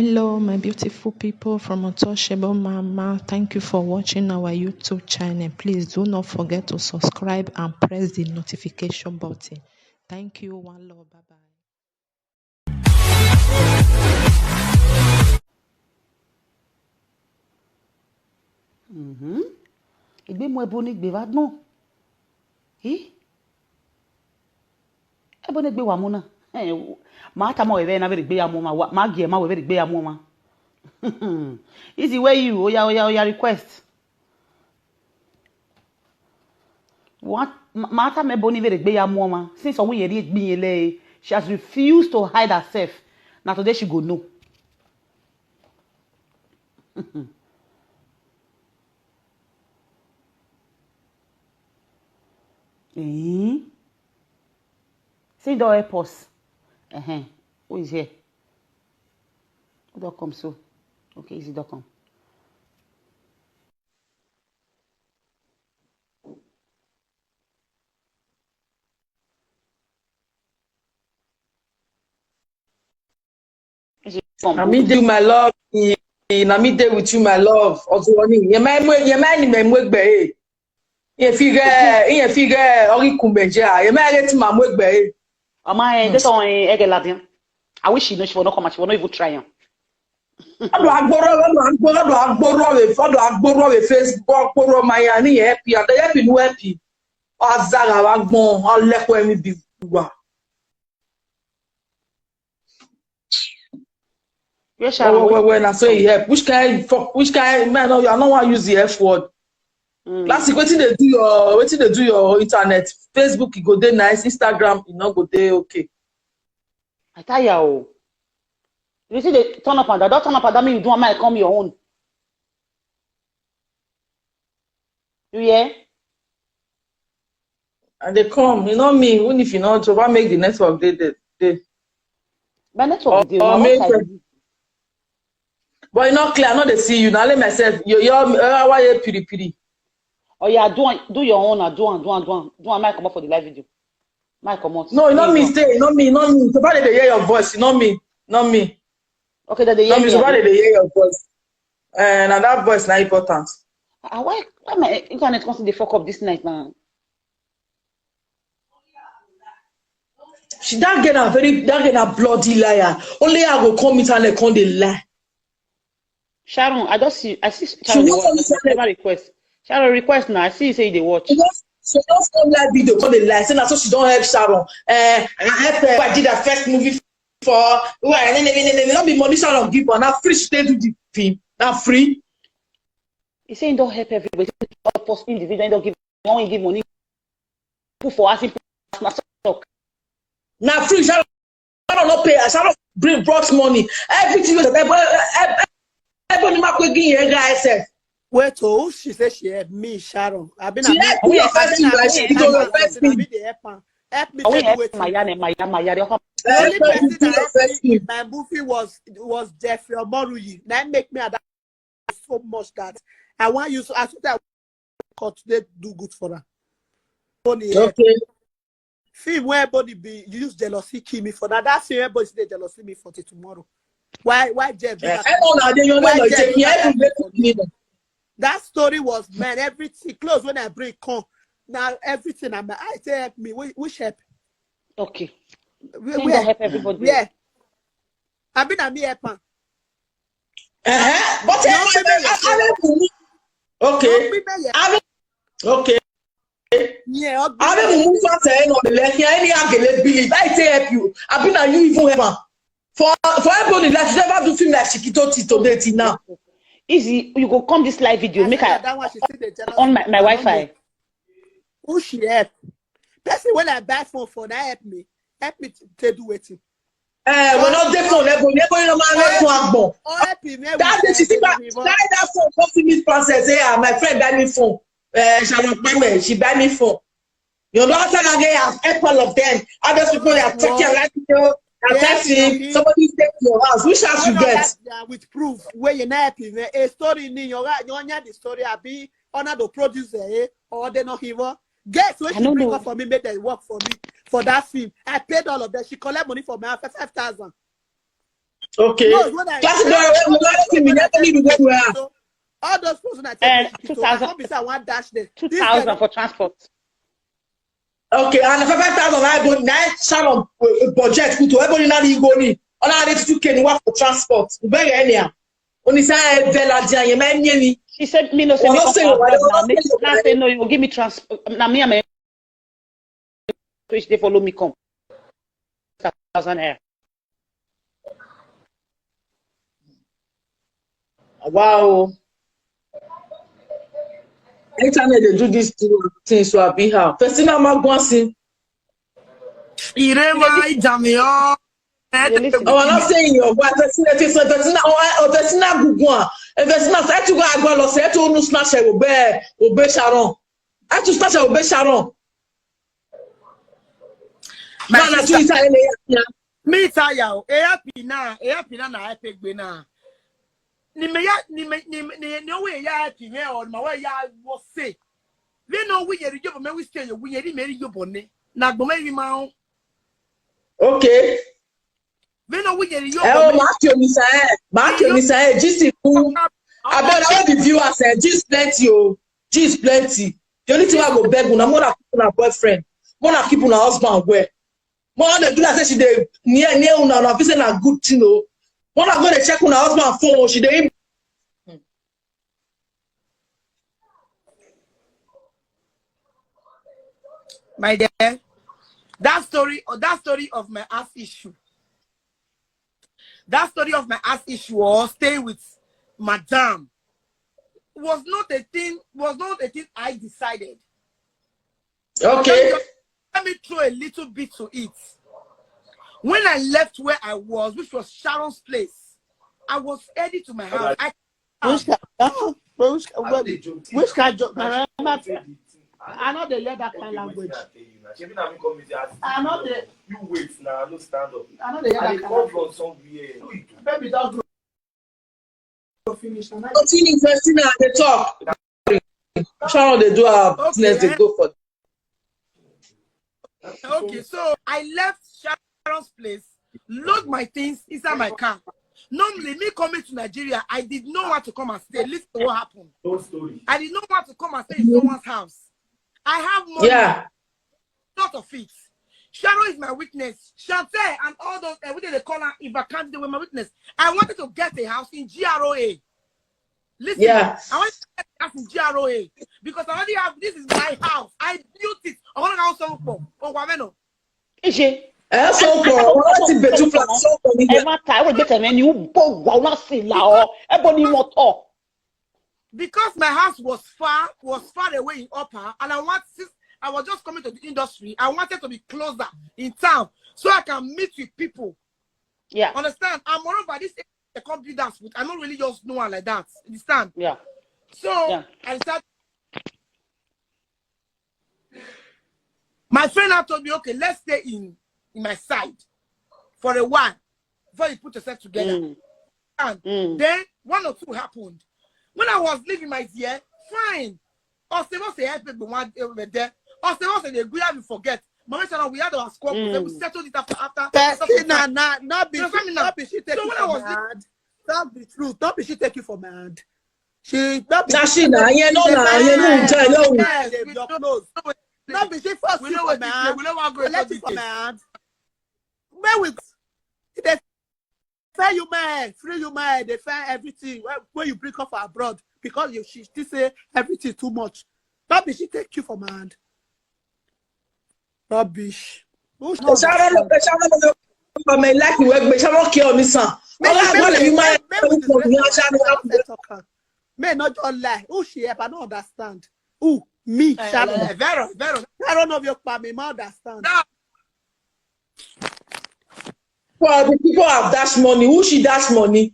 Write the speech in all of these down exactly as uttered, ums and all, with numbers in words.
Hello, my beautiful people from Untouchable Mama. Thank you for watching our YouTube channel. Please do not forget to subscribe and press the notification button. Thank you. One love. Bye bye. Mhm. Egbe mo ebo ni gbe va gbon. Hi? Ebo ni gbe wa mo na. Eh, ma ta mo ebe na vere gbe ya mo ma wa, ma gie ma we vere gbe ya mo ma. Easy way you, oya, oya, oya, request. What? Ma ta me ebo ni vere gbe ya mo ma. Since we yeri egbe yele, she has refused to hide herself. Na today she go know. Eh? Say don help us. Uh-huh. Who is here? Who don come so? Okay, Easy don come. Easy don come. Na me dey with you, my love. Eh, na me dey with you, my love. Ozuwani, yema emwe, yema ni me emwe gbe eh. Ye fige, ye fige, ori kumbeja. Yema ere ti ma mwe gbe eh. Ama eh, this one eh, ege ladian. I wish she know she for no come and she for no even try am. Ọdụ agboro, ọdụ agboro, ọdụ agboro we, ọdụ agboro we Facebook, agboro maya ni ye happy, and ye happy no happy. Azara wa gbon, aleko emi bi wa. Yes, Sharon. Oh, well, well, well, na so e help. Which kind, fuck, which kind, man, no, I don't want to use the F word. Mm. Last week, wetin dey do your, wetin dey do your internet? Facebook, e go dey nice. Instagram, e no go dey okay. I tell you, oh. You see, they turn up and down. Don't turn up and down. Me, you do am, I come your own. You hear? And they come, you know me, even if you know, to make the network dey dey. dey. My network dey. Or Now, make what I it- But e no clear, I no dey see you. Now let myself, you, you, uh, why you piri piri? Oh yeah, do am, do your own, ah, do am, do am, do am, do am. Make I comot for the live video. Make I comot. No, you know Make me you do am. Stay, you know me, you know me. So far they dey hear your voice, you know me, you know me. Okay, that they You know hear me, me. so far Abi? They dey hear your voice. And na that voice na important. Ah, why, why my internet come still dey fuck up this night now? She, that girl na very, that girl na bloody liar. Only I go come internet come dey lie. Sharon, I just see, I see She Sharon dey no watch. come internet. Never request. Sharon, request now. I see you say you dey watch. She just, she just come live video come dey lie. Say na so she don help Sharon. Eh, I help her. I did her first movie for. Well, no be money Sharon give her. Na free she take do the film. Na free. He say he don help everybody. He don help us individual. He don give, he don give money. Put for us. He put us na talk. Na free Sharon no pay. Sharon bring, brought money. Everything wey everybody, everybody ma kwe gin yega herself. Wait, oh, who she say she help me, Sharon? I been She help me, your first thing, like, she do your first thing. Help me. Help me Oh, take help wetin. Maya, Maya, Maya. They come. The only Help me person do that your helped first me thing. in my movie was was Jeffrey Omoruyi. That make me adapt so much that I want you. So I said that God today do good for her. Only help. Okay. Film where everybody be use jealousy kill me for that. That film everybody say jealousy me for till tomorrow. Why why Jeff? Eh, I know na dey your Why name, Jeff take do me that every thing day for me. That story was, man, everything close when I bring come. Now everything I'm I say help me. Which, which help? Okay. Where, Thank God where? help everybody. Where? I been a me help am. Uh-huh. But No, I, baby, I, I, I, No, okay. me me help. I, okay. Yeah, ugly. I don't move fast. I know the left here. Any agele believe. I say help you. I been a you even help am. For for everybody that never do film like Shikito till today till now. Easy, you go come this live video. I Make said I that, that one she see the jealous. on my, my I don't Wi-Fi. know. Who she help? Person when I buy phone for that help me. Help me to, to do wetin. Eh, we not dey phone level. Never you know man left one agbon. Oh, help me. That day she see that that that phone come see me pass and say, ah, my friend buy me phone. Eh, Sharon Peme, she buy me phone. You know what I get? Help all of them. All those people they are talking like you know, Yes, attacking. okay. Somebody take your house. Which house you When get? That, yeah, with proof. Where you not help me. A story in your right, you want the story. I be honor the producer, eh? Or they not even. Guess what I she don't bring know. Up for me, made them work for me for that film. I paid all of them. She collect money for me after five thousand. Okay. No, it's when I- Classic Dora, when we like him, we never need to go where. So, all those posts that I Eh, take, so I can't be say I want dash them. This Two thousand girl- for transport. Okay, and five thousand I go nine Sharon uh, budget put to everybody now you go need. All I need to can work for transport. Very anyhow. Only say I bella dia ye man ye. She said, "Me no say Oh, me no come say for what abroad I now. don't Me say now what say no, you give me transport. Now me and my which they follow me come. Thousand here." Wow. Internet they do this two things so I be how. Person I'm going see. Irema Ijamiyo. You listen. Oh, I'm not saying your wife. Person that is a person. Oh, I- oh, person that good one. A person that said to go, I go lost. Said to no snatch. Obey, obey Sharon. I to snatch. Obey Sharon. My No, no, sister, two Italian. me tell you, A P na, A P na na A P gbe na. Ni me ya, ni me, ni me, ni ni we ya A P me or ma we ya wo say. We no we yeri yobo me we stay yo we yeri me ri yobo ne. Na gbo me ri ma o. Okay. We no we yeri Eh, oh, yobo me. Matthew Misael. Matthew Misael. Jisi ku. I bet all the viewers eh, gist plenty oh. Gist plenty. The only thing I go beg una, more keep una boyfriend. More keep una husband where. More they do that say she dey near near una una feel say na good thing oh. More go dey check una husband phone oh, she dey. My dear, that story or that story of my ass issue. That story of my ass issue or staying with madam was not a thing, was not a thing I decided. Okay. Let me throw a little bit to it. When I left where I was, which was Sharon's place, I was heading to my house. I Which kind, which, which, Which which kind of grammar? I know they hear that kind of language. I know they, You wait now, no stand up. I know they hear I that dey kind come of from somewhere. No, you do. Baby, don't grow. Go finish. And I Continue, Justina, the talk. Sharon, they do our business, they go for. Okay, so I left Sharon's place, load my things inside my car. Normally, me coming to Nigeria, I did not want to come and stay. Listen to what happened. No story. I did not want to come and stay in someone's house. I have money, Yeah. lot of it. Sharon is my witness. Chante and all those, eh, what do they call her? If I can't, they were my witness. I wanted to get a house in G R O A. Listen, Yeah. I want to get a house in G R O A because I already have, this is my house. I built it. I want to house for Owameno. Ije. Eh, so for what is the two flat so for me? Ẹ má ta, ẹ wò gbé tẹ̀mẹ́ ni ó bò wá, ó má sì là ọ́. Ẹ bọ́ ni mo tọ̀. Because my house was far, was far away in Upper, and I want since I was just coming to the industry, I wanted to be closer in town so I can meet with people. Yeah, Understand? And moreover, this area they can't build house with. I don't really just know her like that. Understand? Yeah. So Yeah. I started. My friend now told me, okay, let's stay in in my side for a while before you put yourself together. Mm. And Mm. then one or two happened. When I was leaving my dear, fine. Ose was a help me one over there. Ose was a good have you forget. Mama said we had our squabbles, then we Mm. settled it after after. But after see, some nah, time. nah, not be, You know what I mean? not be she take So you when for I was my hand. Don't be true. Don't be she take you for my hand. She not be Now she now, yeah, no, now, yeah, no, tell you. Yes, They we block know. Close. Not be she first We you know for what my this hand. we know what going Let to you for this. My hand. Where with they fair you my head, free you my head, they fair everything. Where, where you bring up abroad because you she still say everything too much. Not be she take you for my hand. Rubbish. Who she Sharon, Sharon, Sharon, like you work, but Sharon kill me, son. All I want you my May not just lie. Who she help? I don't understand. Who? Me, Sharon. Eh, Vero, Vero. I don't know if you pa me, I understand. No, For the people have dash money. Who she dash money?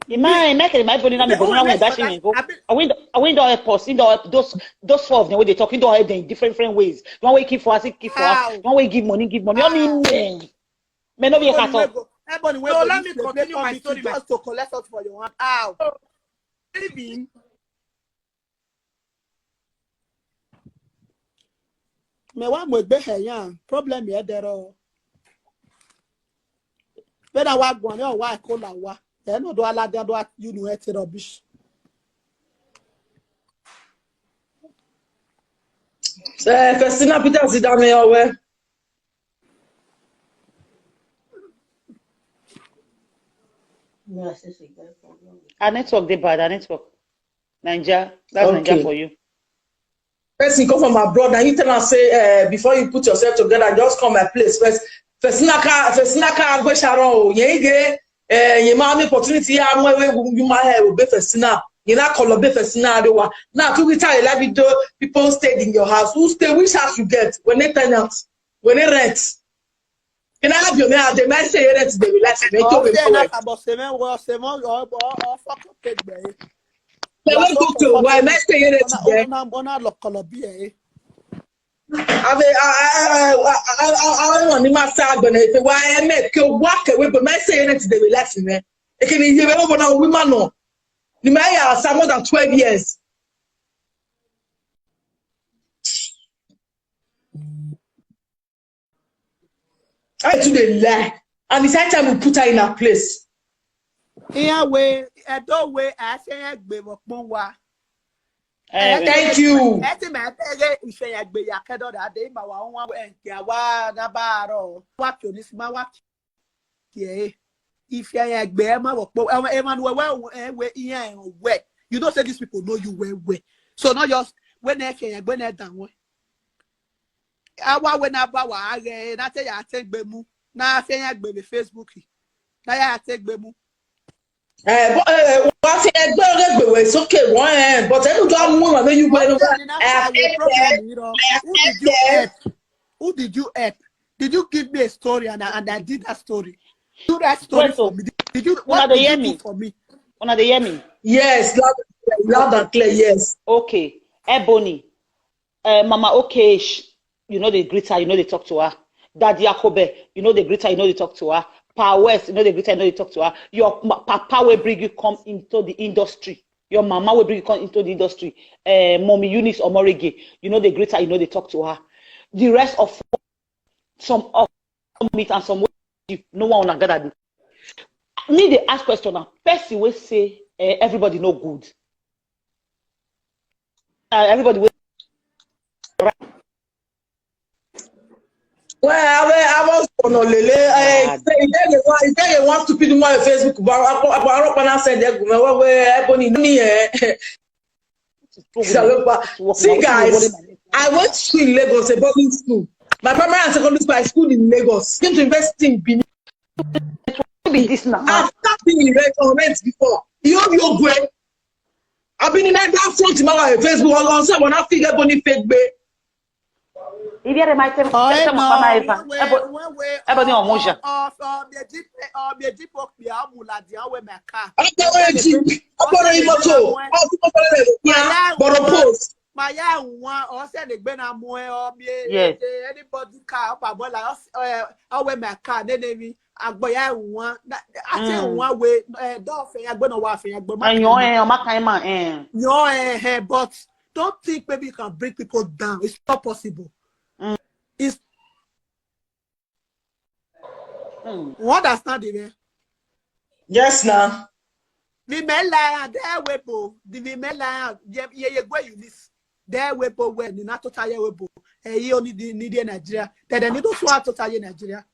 Imagine, make it my body, not me body, not me dash me. Go. I win, I win the airports, in the those those four of them where they talking, don't help them in different different ways. One way keep for us, keep for us. How? One way give money, give money. Only me. Me no be a Everybody cat. Wey go- everybody wey So go let use me the continue paper my meeting story, my just to collect something for your hand. How? Living. Me wa mo gbe he yan. Problem here there. Oh. When I walk one, oh, why call I wa? Then no do I like that, do I, you know, it's rubbish. Eh, Festina Peter, sit down here. Where? Our network dey bad, our network. Naija, that's Naija Okay. for you. Person come from abroad and you tell am say, eh, before you put yourself together, just come my place first. Festina ka, Festina ka agbe Sharon o. Yen ge, eh, yen ma ni opportunity ya mo we you ma he o be Festina. Yen na call be Festina adewa. Now to retire like video, people stayed in your house. Who stay? Which house you get? When they tenant, when they rent. Can I have your man? They might say rent, they will like to make Oh, you say pay na rent. Kabo Semen, well, Semen, or, or, or fuck up take me. They won't go to why might say rent Ona, there. ona, ona lo kolobi, eh. Ave, a, a, a, a, a, a, a, ni ma sa agbene ife wa e me ke wa ke we be me say it dey relax me. E ke ni ye be bo na wi ma no. Ni ma ya sa more than twelve years. I too dey lie. And it's high time we put her in her place. Iya we, edo we, ase ye gbe mo pon wa. Eh, Thank you. Eti me pege ise ye gbe ya kedo da de ma wa won wa en ke wa na ba ro. Wa ki oni si ma wa ki e. If ye ye gbe ma wo po. E ma we we e we iya e we. You know say these people know you well well. So not just when they can when they down. Awa we na ba wa re na te ya te gbe mu. Na fe ya gbe be Facebook. Na ya te gbe mu. Eh, but, eh, wa fi egbe re gbe we, it's okay, one, eh, but I don't want more than you go anywhere. Then that's why your problem, you know. Who did you help? Who did you help? Did you give me a story and I, and I did that story? Do that story Wait, for so me. Did you una what dey did hear you me? Do for me? Una dey hear me? Yes, loud, loud and clear, yes. Okay. Ebony, uh, Mama Okesh, you know they greet her, you know they talk to her. Daddy Akobe, you know they greet her, you know they talk to her. Pa West, you know they greet her, you know they talk to her. Your ma- papa will bring you come into the industry. Your mama will bring you come into the industry. Uh, Mommy Eunice Omorege, you know they greet her, you know they talk to her. The rest of some of meet and some way, no one on gather. Me they ask question now. Person will say uh, everybody no good. Uh, everybody will Well, I, I was on a lele. I say, if they want, if they want stupid more on Facebook, but I, I, I don't want to send them. Well, well, Ebony, no, eh. Salopa. See, guys, I went to school in Lagos, a boarding school. My primary and secondary school, I schooled in Lagos. Came to university in Benin. be this now. I've not been in rent on rent before. You have your way. I've been in that front in my Facebook on, on someone I figure Ebony fake bay. If you are my temple, Oh, eh, temple no, my one way, one way, Ebony oh, Omoja. Oh, oh, the jeep, oh, the jeep, oh, the jeep, oh, the Amu, la, the Awe, my car. I'm going to Jeep. I'm going to Moto. I'm going to Boro Post. My yeah, one, or send the Ben Amoe, or me, Yes. eh, anybody car, up a boy, like, us, uh, Awe, my car, then they me, I go, yeah, one. I say Mm. One way, uh, don't say, I go, no, one thing, I go, And your eh, your kind man eh. No, eh, eh, but don't think maybe you can bring people down. It's not possible. Mm. It's Mm. You understand it, eh? Yes, now. The men lie and they webo. The women lie and ye ye ye go you this. They webo when you not total ye webo. Eh, you only the need in Nigeria. Then they need to swat total in Nigeria.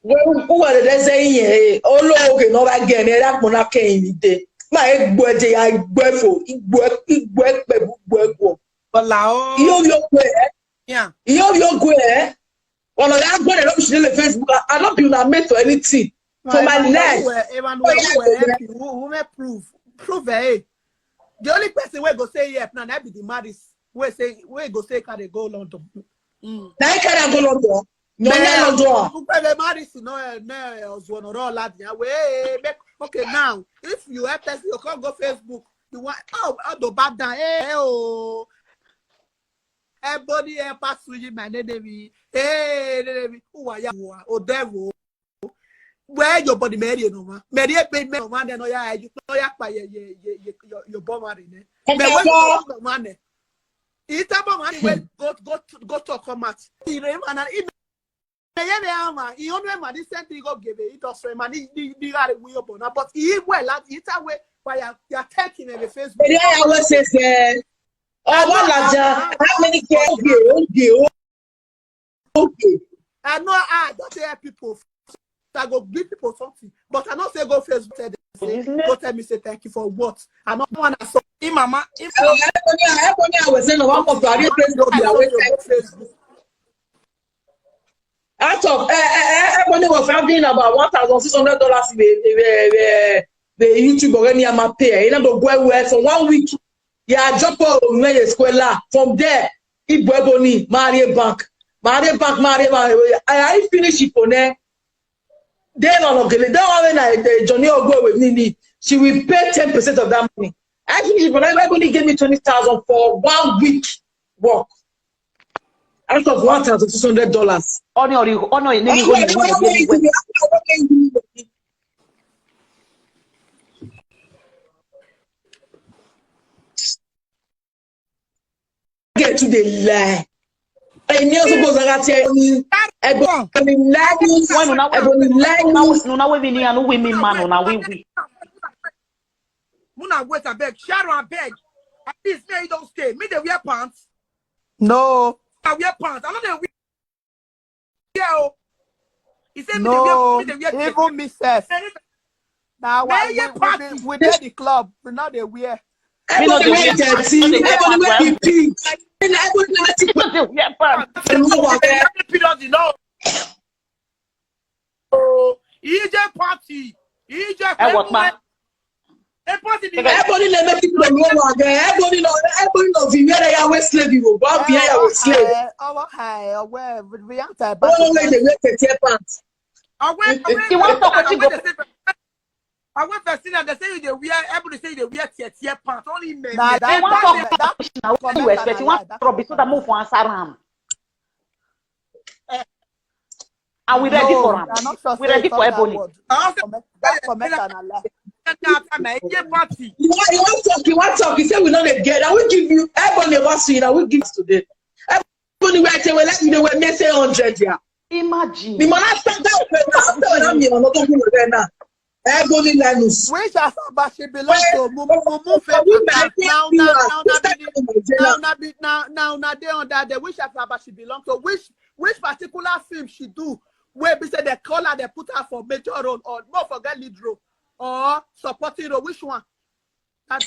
Well, who are they saying here? Oh, look, okay, no, again, eh, that one I can't eat it. My egg boy, they are gbe for, egg boy, egg boy, egg boy, egg boy. But la oh, You have your way, eh? Yeah. You have your way, eh? Well, I have gone and she Facebook. I, I don't be made for anything. For my life. Evan, who will help you? Who, who will prove? Prove eh? The only person we go say yep now that be the Maris. We say we go say can they go London? Mm. Now I can't go London. No, Yeah. no, London. Who pay the Maris? No, eh, no, eh, Ozuono, Rola, yeah, we, eh, make, okay, now if you help person, you can't go Facebook. You want oh, oh, the bad down. Eh, eh, oh. Everybody eh, pass through you, my enemy. Hey, enemy. Who are you? Oh, devil. Where your body, Mary, no man. Mary, pay me, no man. Then oh yeah, you know yeah, pa yeah, yeah, yeah, yeah, your your bomb are in. Come But on, when bro. You no man, eh. It's a bomb and when go go go talk come out. He name and he Eye me ama, he only man, this same thing go give it, it was friend, man, he, he, he got it, we open up, but he well, like, it's a way why you, you are taking in the Facebook. Area I always say, say, oh, what Laja? How many girls? Okay, okay, okay. I know I don't tell people. I go give people something, but I don't say go Facebook tell them, say, go tell me say thank you for what? I don't want to say, "Hey, mama, hey, So everybody, everybody, I was saying, one of the real friends of their website. Facebook." Out of eh, eh, eh, everybody was having about one thousand six hundred dollars in the, the, the, the YouTube already. I'm a pay. You know, go well for one week. Yeah, drop out where you square la. From there, Ibu Ebony, Marie Bank, Marie Bank, Marie Bank. I, I finish it for there. Then on okay, that one when I the Johnny Ogo with Nini, she will pay ten percent of that money. I finish it for that. Everybody gave me twenty thousand for one week work. Out of one thousand six hundred dollars. Ọnụ ọrụ ọnụ enye gị ego na enwe enwe. Get to the lie. And you're supposed to get here. Ebony Lenny. Ebony Lenny. Nuna we vini anu we mi manu na we we. Muna wait, I beg. Sharon, I beg. At least me, you don't stay. Me, they wear pants. No. I wear pants. I know they wear. Yeah, oh. He said, me, they wear, No. me, they wear. Even me self. Now why Where we, your we, party? we, we did the club. We know they wear. Everybody wear thirteen. Everybody wear pink. Everybody wear pink. They wear pants. And no one wear. Period, you know. Oh, E J party. E J Ẹ wọ pa. A party be Everybody Everybody na make it no one wear. Everybody no, everybody no be wear their waist slave. You go buy wear your waist slave. Our high, our we have to All the way they wear thirteen pants. I went. You want to talk what you go. I went first thing and they say you they wear. Everybody say they wear tear tear pants. Only men. Nah, They that, want that, talk that, Now what you expect? You want rubbish so that move for answer am. And we ready no, for am. I'm not sure We say ready it's for not that Ebony. Word. I also Comment, that comment and a lie. that time I get party. You want, you want talk, you want talk. You say we not get. I will give you. Everybody wants to. You know, we give to them. Everybody where they were like you know, we may say hundred. Yeah. Imagine. The man after that, after that, me, I'm not talking about that now. Everybody Lenny. Which Asaba she belong to? Mumu, Mumu, For women, I now, think now, you are now, now, sister be in the- Nigeria. now, now, be- now, now, now, they on that. They which Asaba she belong to? Which, which particular film she do? Where be say they call her, they put her for major role or more forget lead role or supporting role? Which one? That,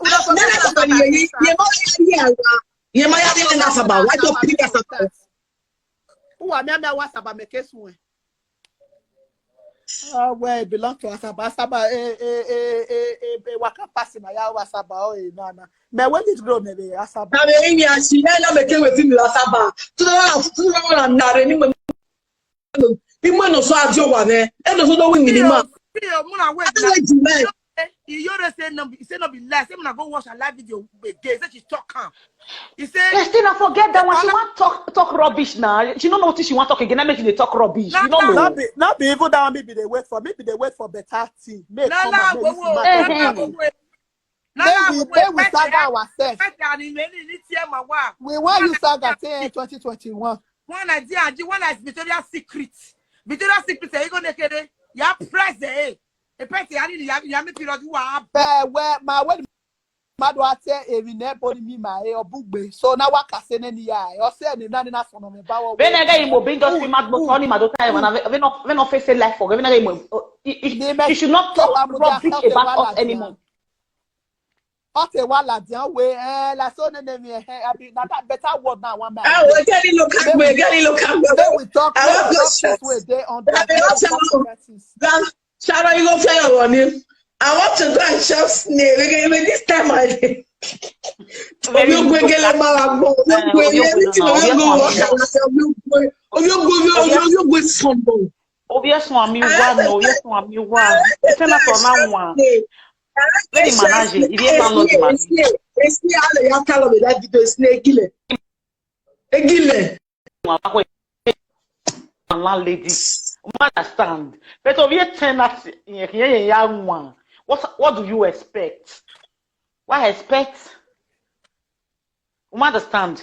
Nana Asaba ni ye ye ma ye ye awa. Ye ma ya ye na Asaba. Why don't pick Asaba? Who are me? Me was about make case one. Uh, where it belong to Asaba, Asaba, eh, eh, eh, eh, eh, eh, waka passing na ya Asaba, oh, eh, no, no. Me when it grow, me be Asaba. Na me in ya si na na me ke we fi mi Asaba. Tu na tu na na na re ni mo. Ni mo no so ajo wa ne. E no so do win ni ma. Muna wait. Ade we di me. He you say no, he say no be lie. Say muna go watch a live video again. Say she talk am. He say Christina, forget that one. She want talk talk rubbish now. She don't know what she want talk again. That makes you dey talk rubbish. You don't know. Not be, not be even that one. Maybe they wait for, maybe they wait for better thing. Make la come la and wo make wo. this matter. Eh, eh. Wo wo. La Then la we, wo wo. then we saga ourselves. Pete ani ni ni ni tie ma wa. We want you saga till twenty twenty-one. One idea and one is Victoria's Secret. Victoria's Secret say you go naked. Ya press eh. E pete ani ni ya ya me period wa. But where my way, my do I tell every nebody me my eh, or book bay. So now what can say any ya? Or say any none in us on me power. When I get him, Obi just him at most only my daughter. When I when not when not face life for when I get him, he, he, he should not talk rubbish about us anymore. Ọtẹ wa la di an we eh la so ne ne mi eh abi na that better word na one man. Ah, we get the local, we get the local. Then we talk I want we to talk shout. This way dey on I want to shout. the Sharon, you go fail your money. I want to go and shout snail. Again, this time I. Obi ogwe gele mara mo. Obi ogwe, everything Obi ogwe work out. Obi ogwe, Obi ogwe, Obi ogwe, Obi ogwe sọmbọ. Obi esun ami wa no, obi esun ami wa. Ete na for na one. Let him manage it. If he landlord man. Esi ale ya kalo be that video snail gile. Egile. Landlady. You understand? But obi a tenant, yeah, yeah, yeah, one. What what do you expect? What expect? You understand?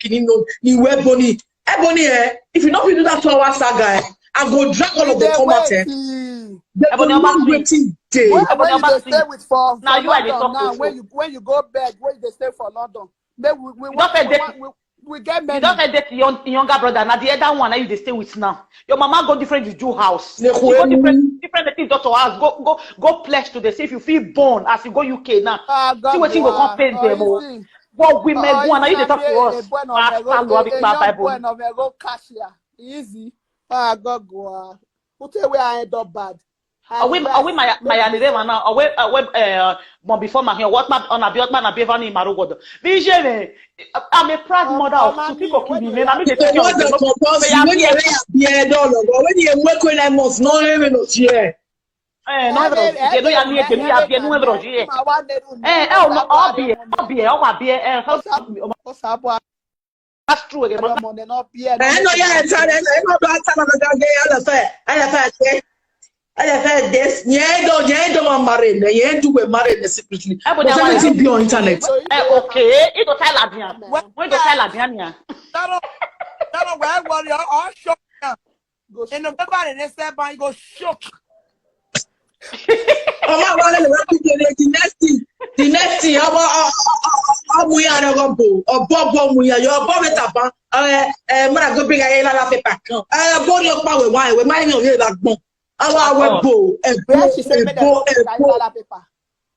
kini no ni we Ebony. Ebony, eh, if you no fit do that two hour saga, eh, I go drag all of them come out, eh. They go know wetin dey. When you dey stay with for, now you are the talk now. When you, when you go beg, when you dey stay for London, make we, we, we, we get many. You don get date young, younger brother. Now the other one, now you dey stay with now. Your mama go different with Jew house. You go different, different native doctor house. Go, go, go pledge to the see if you feel born as you go U K now. See wetin go come pain them. Oh. But we make one. Now you dey talk to us. Pastor Lua Big Bible. Easy. Ah, God go. Who tell where I end up bad? Are we, are we Maya, Maya Nirema now? Are we, are we, uh, but before my here, what my on a be what man a be funny maru godo. Vision. I'm a proud mother of two people. Kill me. I mean, they take care of them. When you lay a beard all over, when you work with them, must no even not here. Eh, no, they no ya ni they no ya be no ever here. Eh, oh no, I'll be, I'll be, I'll be, eh, That's true again. Ọmọ ni no be ẹ. Ẹ no ya ẹ ta ẹ no do ata na ga ga ya la fe. Ẹ la fe de. Ẹ la fe de. Ye do ye do ma marry ne. Ye do we marry ne secretly. Ẹ bo ja wa. Everything be on internet. Eh, okay. It go tell Abian. When go tell Abian ya. Taro, Taro, where worry? All shock. In November, they say, "Ban, you go shock." Ọmọ àwọn ọlọ́lẹ̀ wá fi kéré the next thing, the next thing ọmọ ọmọ ya rẹ ọmọ bò ọbọ bọ ọmọ ya yọ ọbọ mẹ́ta bá ẹ ẹ mọ́ra gbé bí ayé lára pépà kan ẹ bórí ọpá wẹ̀ wá ẹ̀wẹ̀ máa ń yàn yé la gbọ́n àwọn àwẹ̀ bò ẹ̀bò ẹ̀bò ẹ̀bò.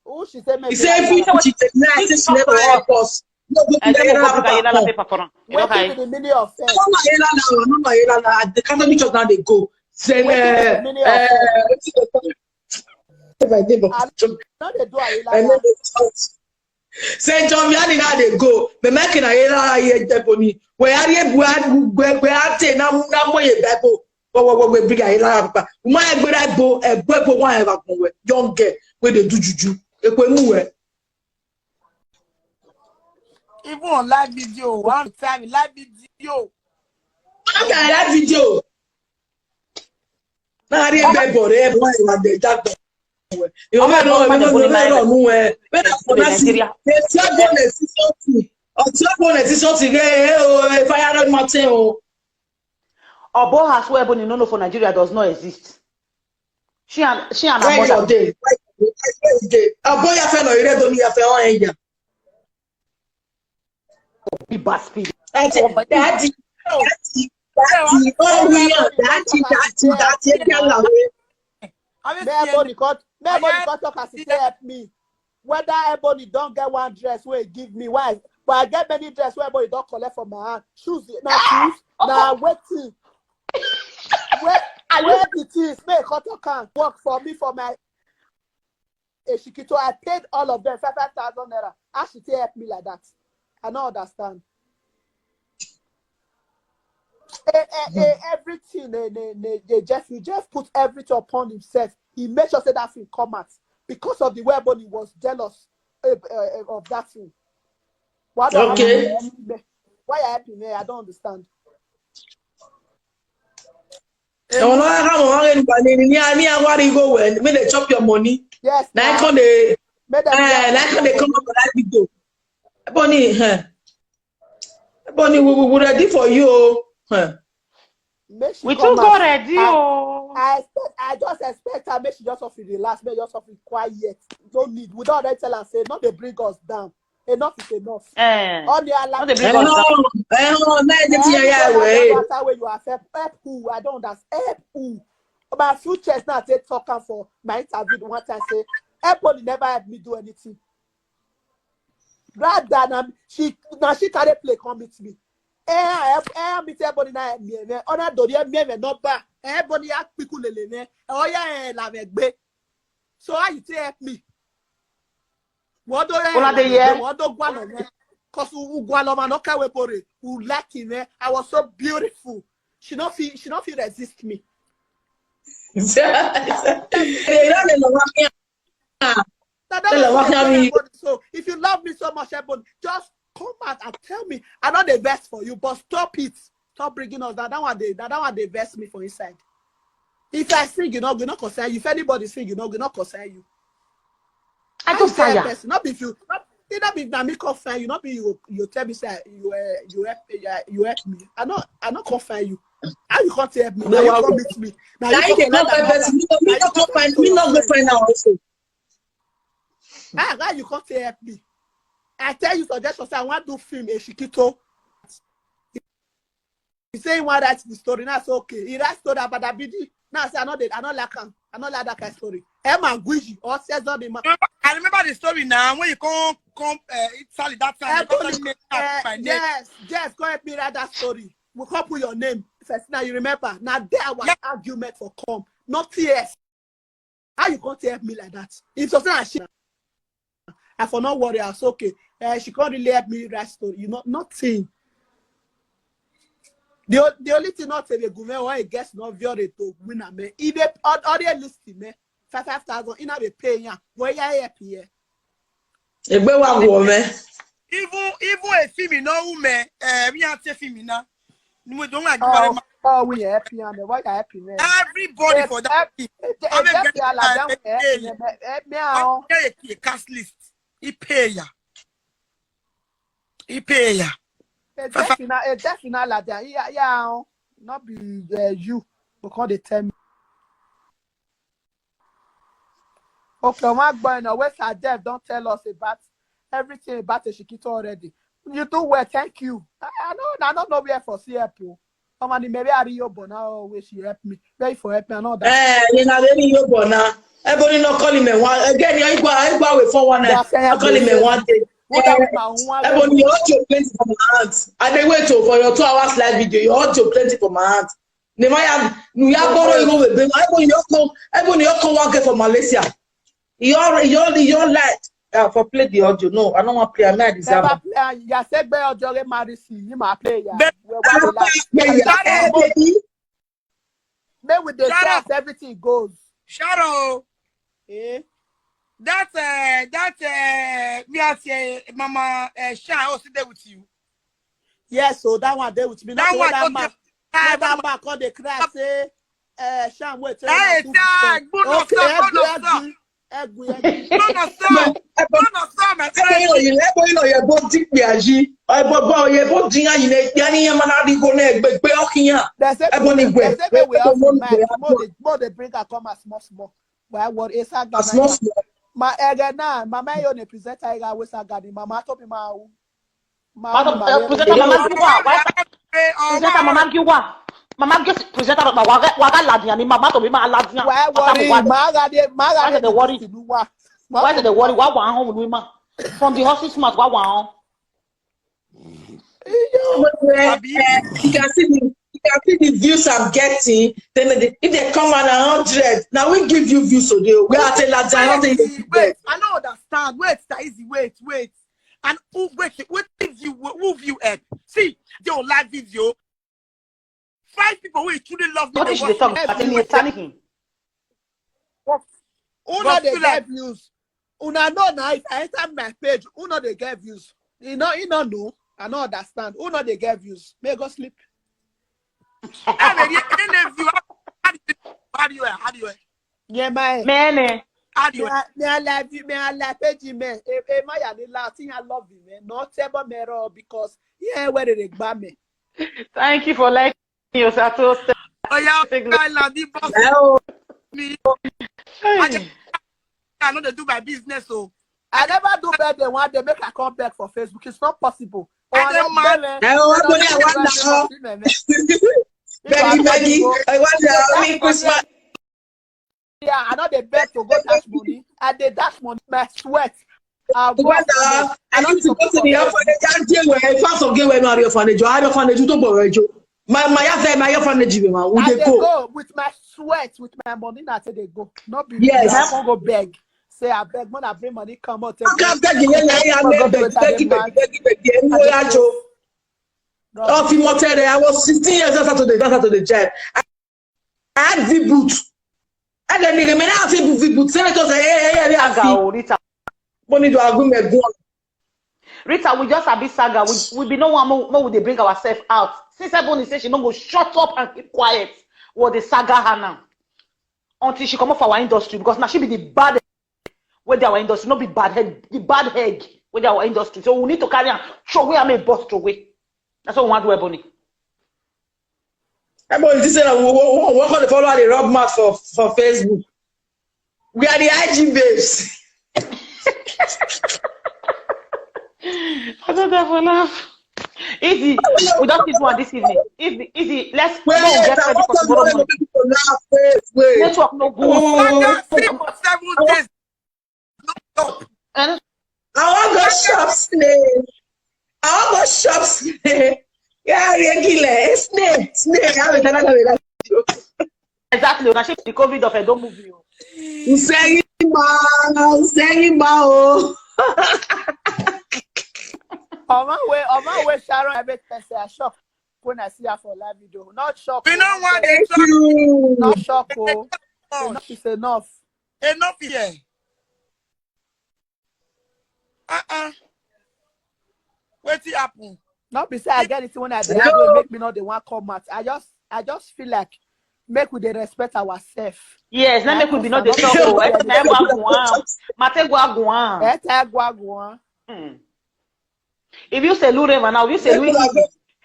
Who she say make? He say if she deny, say she never help us. No go be ayé lára pépà kan. Wetin be the meaning of faith? No na ayé lára o, no na ayé lára. The Catholic church now dey go. Say eh eh wetin dey call it? Say my name of church. No dey do ayé lára. I know the church. Saint John Vianney na dey go. Me make na yela ye Ebony. We are ye we are we are te na na mo ye bebo. Wo wo wo we big yela pa. Uma e gbera ebo e gbebo wa e ba kun we. Young girl we dey do juju. E pe mu we. Even on live video, one time live video. Okay, that video. Na ri ebe bore e bo e wa de da. Yo me no me no me no mu e. Me na ko na si. E si abo na si something. O si abo na si something. Eh, eh, o, eh, fire on mountain o. Obo has where Ebony no know for Nigeria does not exist. She and she and her Where you mother dey? Where you dey? Obo ya fe no ire do ni ya fe o en ya. be bad spirit. Daddy, daddy, daddy, daddy, oh we are daddy, daddy, daddy, e tell am. I mean, May Ebony come, may Ebony Yeah. come talk as he say help me. Whether Ebony don get one dress wey he give me, why? But I get many dress wey Ebony don collect for my hand. Shoes, na shoes, na wetin? Where, where the things? Make he come talk am. Work for me for my Eshikito. I paid all of them five five thousand naira. How she take help me like that? I no understand. Eh, eh, eh, everything, eh, eh, eh, eh, Jeff, he just put everything upon himself. He made sure say that thing come out because of the way Ebony was jealous eh, eh, eh, of that thing. Why don't Okay. Why you helping me? I don't understand. No, no, I don't want anybody. Ni ni I want to go when me they chop your money. Yes. Na I Now, come dey make them eh, na I come dey come up for that video. Ebony, eh. Ebony, we we we ready for you. Oh. Eh. Make she We come too out. go ready I, oh. I expect, I just expect her. Make she just of relax. Make just of quiet. No need. We don't already tell her say no. They bring us down. Enough is enough. Eh. All the No dey alarm. bring us down. Eh, no, na e dey fear ya we. After where you affect help who? I don't understand. Help who? About few chairs now. Take talk am for my interview one time. Say Ebony never help me do anything. Rather than she now she carry play come meet me. Eh, help, eh, meet Ebony na help me. Eh, ona do help me me no ba. Ebony ya piku lele ne. Oh yeah, eh, la me gbe. So how you take help me? What do Una dey hear? What do gwalo ne? Cause ugwalo ma no kawe bore. Who like him? Eh? I was so beautiful. She not feel. She not feel resist me. They don't know what me. Now, Tell her what that's I mean. So if you love me so much, Ebony, just come out and tell me. I know the best for you, but stop it. Stop bringing us down. That one they that, that one they vex me for inside. If I sing, you know, we not concern you. If anybody sing, you know, we not concern you. I just Tell tire. Person, not if you, not, it not be na me come find you, not be you. You tell me say you uh, you help you, uh, you help me. I not I not come find you. How you come to help me? No, Now you I come will. meet me. Now Na you him dey come come find person. Me no, me no come find. Me no go find out also. Ah, why you come to help me? I tell you suggestion say I want to film a Shikito. He say he want write the story. Now I say okay. He write story about Abidi. Now I say I know that I know like him. I know like that kind of story. Emma Guiji or Cesar the man. I remember the story now when you come come uh, Italy that time. You come Ebony, tell me uh, my name. Yes, yes, go help me write that story. We come put your name. First now you remember. Now there was Yeah. argument for come. Not tears. How you come to help me like that? If something I share, I for not worry. I say okay. Uh, she can't really help me write story. You know nothing. The, o- the only thing not to be good man when it gets not very to win a man. If they audience listen me five five thousand in a be pay ya. Where ya help here? Egbe wa wo me. Even even a film in no woman, uh, we have to film in now. We don't like Oh, oh, we happy and why you happy man? Everybody Eh, for that. eh, Film. eh, I'm a eh, get eh, la I down, pay eh, you. eh, eh, me ah, oh. Okay, a cast list. He pay ya. He pay ya. Eh, Fa- fa- definitely, eh, definitely la down. Yeah, yeah, oh. Not be uh, you. Because they tell me. Okay, my boy, now where's her death? Don't tell us about everything about the Shikito already. You do well, thank you. I, I know, I don't know where for C F O. Come on, maybe I your bona where she help me. Where for help me, I know that. Eh, you know, very you bona. Ebony no call him a one again. You go, I go away for one night. I call him a one day. What Eh, about my one? Ebony, you hold your plenty for my hands. I dey wait oh, for your two hours live video. You hold your plenty for my hands. Nemaya, you have borrow you go with Ebony. You come, Ebony, you come one girl for Malaysia. Your your your life. Uh, for play the audio. No, I don't want to play. I'm not Never example. Play. Ya say gbe ojo re marisi. You ma play ya. Babe, We wa la. Play ya. Shout out, Baby. Make we dey Shout say out. As everything goes. Shout out. Eh? That uh, that uh, me as uh, Mama uh, Shine also there with you. Yes, so that one dey with me. Not That the one that don't man. Hey, Not that man come dey cry say, eh, Sham wait. Tell Hey, una do sir, before. go no, Okay, sir, go egwu, no, sir. Egwu, egwu, egwu. No, no, sir. No, no, sir, my Ebe friend. ilo ebe ilo ye bo di pe aji. Ebo bo ye bo di aji ne ya ni ya mana di go ne gbe gbe okin ya. They say Ebo ni they gbe. say make we off Ebo the mo mic. gbe. More they more they bring her come as small small. Why what is her As small small. Ma ege na mama yo ne presenter ega we saga ni mama to be ma u. Ma Madam, ma uh, we- presenter, Mama Giwa. Why Hey, oh, presenter, wow. Mama Giwa? Mama Giwa, presenter, Mama Waga Waga Ladian, Mama to be ma Ladian. Why worry? Ma ga de ma ga Why de they worry? Tinuwa. Why they worry? Why one home with ma? From the horse's mouth, why one? But, uh, uh, you can see the you can see the views I'm getting. Then they, if they come on a hundred, now we give you views today. We are at a large. I don't think they Easy. Wait, I don't understand. Wait, that easy. Wait, wait. And who wait, wait, if you who view help? See, they will live video. Five people who truly love me. What They is the watch talk? me. I think it's panicking. Who But not they feel like- get views? Una know now if I enter my page, who not they get views? You know, you know no. I don't understand. Who not they get views? May go sleep. Hey, they didn't view. How do you how do you how do you Yeah, my Man, eh, how do you me I live me I live page me. E e ma ya ni la tin I love you man. Not tebo me ro because yeah where they gba me. thank you for liking your status. Oh yeah, Take I love you, boss. Well, Me, Hey. I know they do my business, so I never do birthday one day make I come back for Facebook. It's not possible. I don't mind. I don't want to want now. Maggie, Maggie, I want to meet Christmas. Yeah, I know they beg to go dash money. I they dash money, my sweat. I go Together, orphanage. I I don't need to go to the orphanage. I deal with if I forget where my orphanage. I have orphanage. You don't borrow. My my other my orphanage. We I dey dey go. Go with my sweat, with my money. Na take dey go. Not be Yes. I won't go beg. Say I beg when I bring money come out. I can't beg you. Yeah, yeah, yeah. Beg, beg, beg, beg, beg, beg. I dey go. Oh, if you want to, I was sixteen years after the after the child. I had V-boot. I don't need a minute. I have V-boot. Senator say, hey, hey, hey, hey, Saga, hey. oh, Rita. Money do I go me go. Rita, we just a bit saga. We we be no one more, more would they bring ourselves out. Since everyone say she no go shut up and keep quiet. What the saga her now? Until she come off our industry because now she be the bad with our industry, not be bad head, the bad head with our industry. So we need to carry on. Show where I may bust away. That's what we want to do, Ebony. Everybody this say we we we we call the follower the rub mat for for Facebook. We are the I G babes. I don't have enough. Easy. We don't need one this evening. Easy, easy. Let's Wait, go get I ready want for to tomorrow know morning. People laugh. Wait, wait. Network no good. Father, sleep for seven days. No stop. And I want go shop snail. I want go shop snail. Yeah, regular. Snail, snail. I will tell you. Exactly. Una shake the COVID of Edo movie. Oh. Usengima, Usengima, oh. On my way, on my way, Sharon, I make person I shock when I see her for live video. Not shock. We Oh, don't want Thank to talk you. Not shock. Oh, much. Enough is enough. Enough here. Uh-uh. What happen? Not be say I get it when I dey go make me not the one come out. I just I just feel like make we dey respect ourselves. Yes, let me could be not the Not show. the Eh, na gwa gwa. Mate gwa gwa. Eta gwagwa. Hmm. If you say Lou Rema now, if you say Louis,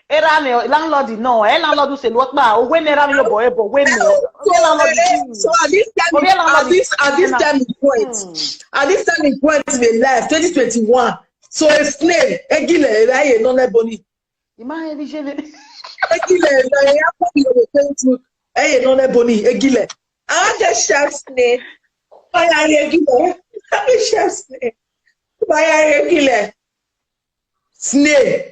era me landlord no, eh landlord say what ba, o we me ra me your boy, but we me. So, eh, so at this time, Obi, at this at this time point, Hmm. at this time point in the life, twenty twenty-one. So a snail, egile, eye no le boni. Ima ebi jebe. Egile, na ya ko mi o twenty. Eye no le boni, egile. I just shop snail. Buy a egile. I just shop snail. Buy a egile. Snail.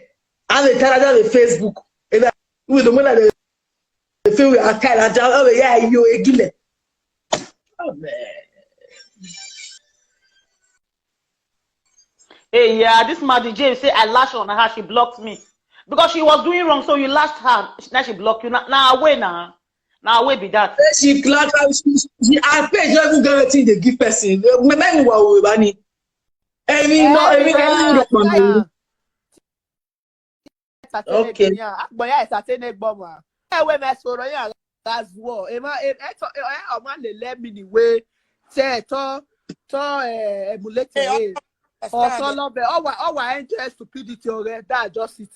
And the tell the Facebook. And we the money the the feel we are kind of down. Oh yeah, you egile. Oh man. Hey, yeah, this Madi James say I lash on her, she blocked me. Because she was doing wrong, so you lashed her. Now she blocked you. Now, now away now. Now away be that. She clap and she, she her page no even get wetin dey give person. Mẹ́mẹ́ ìwà òwe bá ní. Èmi no, èmi kẹ́ ní ìdọ̀pọ̀ mi. Okay. Agboya entertain gbọmọ. Ewe me sọ̀rọ̀ yẹn as well. Ema eto ọmọ lè lẹ́mí ni wé. Tẹ́ ẹ tọ́ tọ́ emulate ẹ̀. Ọ̀sán lọ́bẹ̀ ọwà ọwà enjoy stupidity ọ̀rẹ́, that's just it.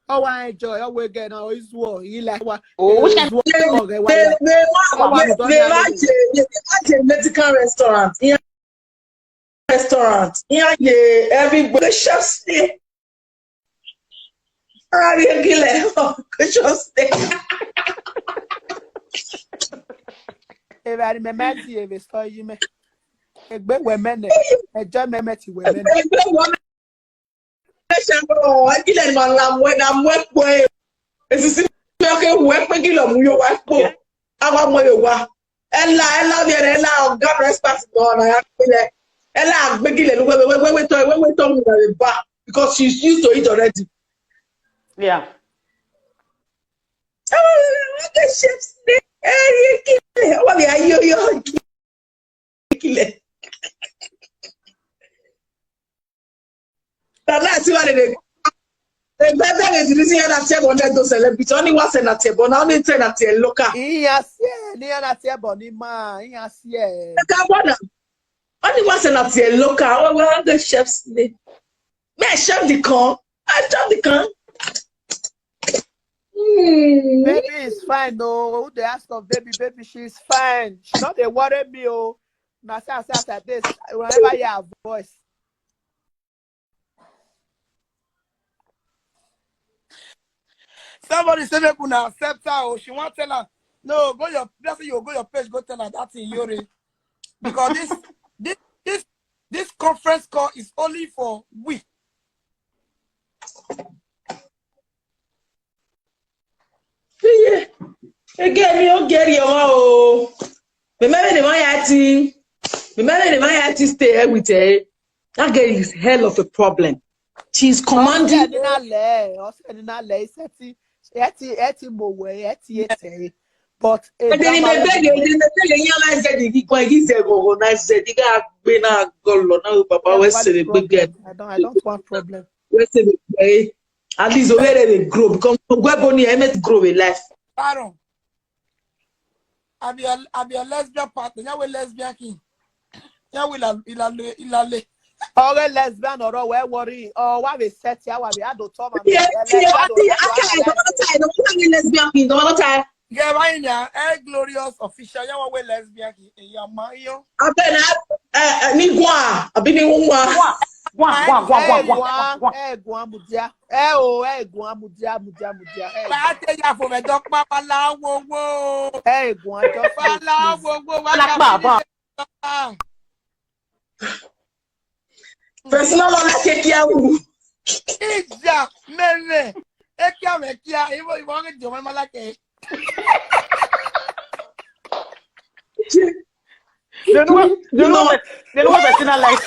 Ọwà enjoy ọwà ẹgẹ náà is war yìí like wa. Oh, which kind Is war ọ̀rẹ́ wa. They they wan they they wan dey they wan dey medical restaurant. Yeah, restaurant. Yeah, yeah. Everybody chef say. Ari egile chef say. Ebe ari meme ti ebe sọ yi me. Egbe wemene. Ejo meme ti wemene. Egile ni ma la mwe na mwe kpo e. Esisi mi oke we pe kí ló mú yo wa kpo. Awa mo yo wa. Ella Ella mi Ella ọ̀gá respect no na ya pe le. Ella gbegile lu we we we to we we to mu na le ba because she's used to it already. Yeah. What the chef say? Eh, kile. Wa mi ayo yo. Kile. That's why they they better than the reason that seven hundred those celebrities only one senator but now only ten at your local. Iya sie ni ana tie bo ni ma iya sie. Kabona. Only one senator your local. Oh, well, the chef's name. Me chef the con. I chef the con. Hmm. Baby is fine though. Who they ask of baby? Baby, she's fine. She not they worry me oh. Na say I say as I dey whenever you have voice. Somebody say make una accept her. Oh, she want tell her. No, go your that's you go your page, go tell her that thing, Yuri. Because this this this this conference call is only for we. Iye. Ege mi o geri ọmọ o. Remember the man yati. Remember the man yati stay here with her. That girl is hell of a problem. She's commanding. Ọsẹ nínú alẹ́, ọsẹ nínú alẹ́, iṣẹ́ tí ẹ ti ẹ ti mọ̀ wẹ̀, ẹ ti ẹ tẹ̀ ẹ́. But Ede ni mebege, ede ni mebege, ihe ala eze dị gị kwa gị ze gogo na eze dị ga gbe na golo na papa we sere gbege. I don't I don't want problem. We sere gbege. At least where they grow because gwe boni emet grow a life. Aaron. I be a I be a lesbian partner. Now we lesbian king. Now we la ilale ilale. Ọ̀rẹ́ lesbian ọ̀rọ̀ wẹ́ worry. Ọ wá mi set ya wá mi àdó tọ́ ma mi. Yeah, yeah, yeah, yeah, okay, the one time, the one time lesbian king, the one time. Yeah, right now, eh, glorious official. Now we lesbian king. Yeah, man, yo. Abena, eh, eh, ni gwa, abi ni nwa. Gwa, gwa, gwa, gwa, gwa, gwa, gwa. Ẹ gùn amùdíá. Ẹ o, ẹ gùn amùdíá, amùdíá, amùdíá. Ẹ gùn. Bàtẹ ya fò mẹ dọ́pọ̀ babaláwo wo. Ẹ gùn àjọ. Babaláwo wo wá Lápá àbá. Personal on like a kiawu. Ìjà mẹ́rin. Ẹ kí àwọn ẹ kí a. Ìwọ ìwọ ń jọ mọ́ lákẹ́. They know what they know what they know what personal life.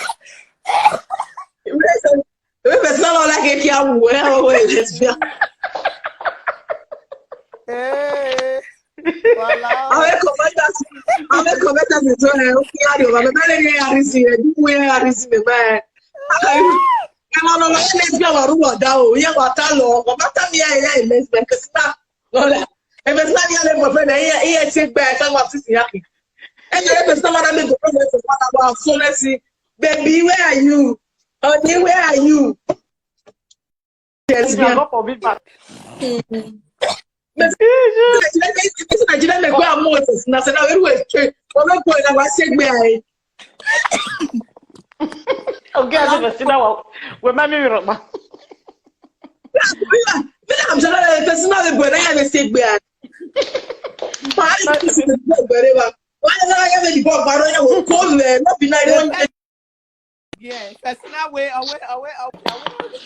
Personal on like a kiawu. Where are we lesbian? Ee. Wàhálà. Àwọn commenters, àwọn commenters ń sọ ẹ̀ ó kí á yọ̀ bàbá bẹ́ẹ̀ ni ẹ̀ àrísí ẹ̀ dúpọ̀ ẹ̀ àrísí mi báyìí. Ẹ máa lọ lọ ẹ̀ lẹ́sìn àwọn arúgbó ọ̀dà o, ìyẹn wà tá lọ, bàbá tá mi ẹ̀ ẹ̀ lẹ́sìn ẹ̀ kẹsì náà lọ́lẹ̀. Ẹ̀ bẹ̀sì náà ní ẹ̀ lẹ́sìn ọ̀fẹ́ náà ẹ̀ ẹ̀ ṣe gbẹ ẹ̀ káwọn àti ìyá kì. Ẹ̀ ẹ̀ bẹ̀sì náà wà dá mi gòkè lẹ́sìn wọn àwọn àfọ lẹ́sìn. Baby, where are you? Honey, where are you? Yes, You are not for me back. Nigeria make we amount na say na we we straight. Ọmọ ẹgbẹ́ ìlànà wa ṣe gbé ayé. Okay, I never see that one. We mami mi rọ̀gbà. Bí náà àmì sọ́dọ̀ ẹ̀ fẹ́ sínú àwọn ìbò ẹ̀rẹ́ yà mi ṣe gbé ayé. Màá yẹ kí ṣe gbé ẹ̀rẹ́ wa. Wọ́n yẹ lọ́wọ́ yẹ mi dìbò ọ̀gbà rẹ̀ wò kó lẹ̀ lọ́bì náà yóò ń jẹ. Yeah, personal way, away, away, away, away.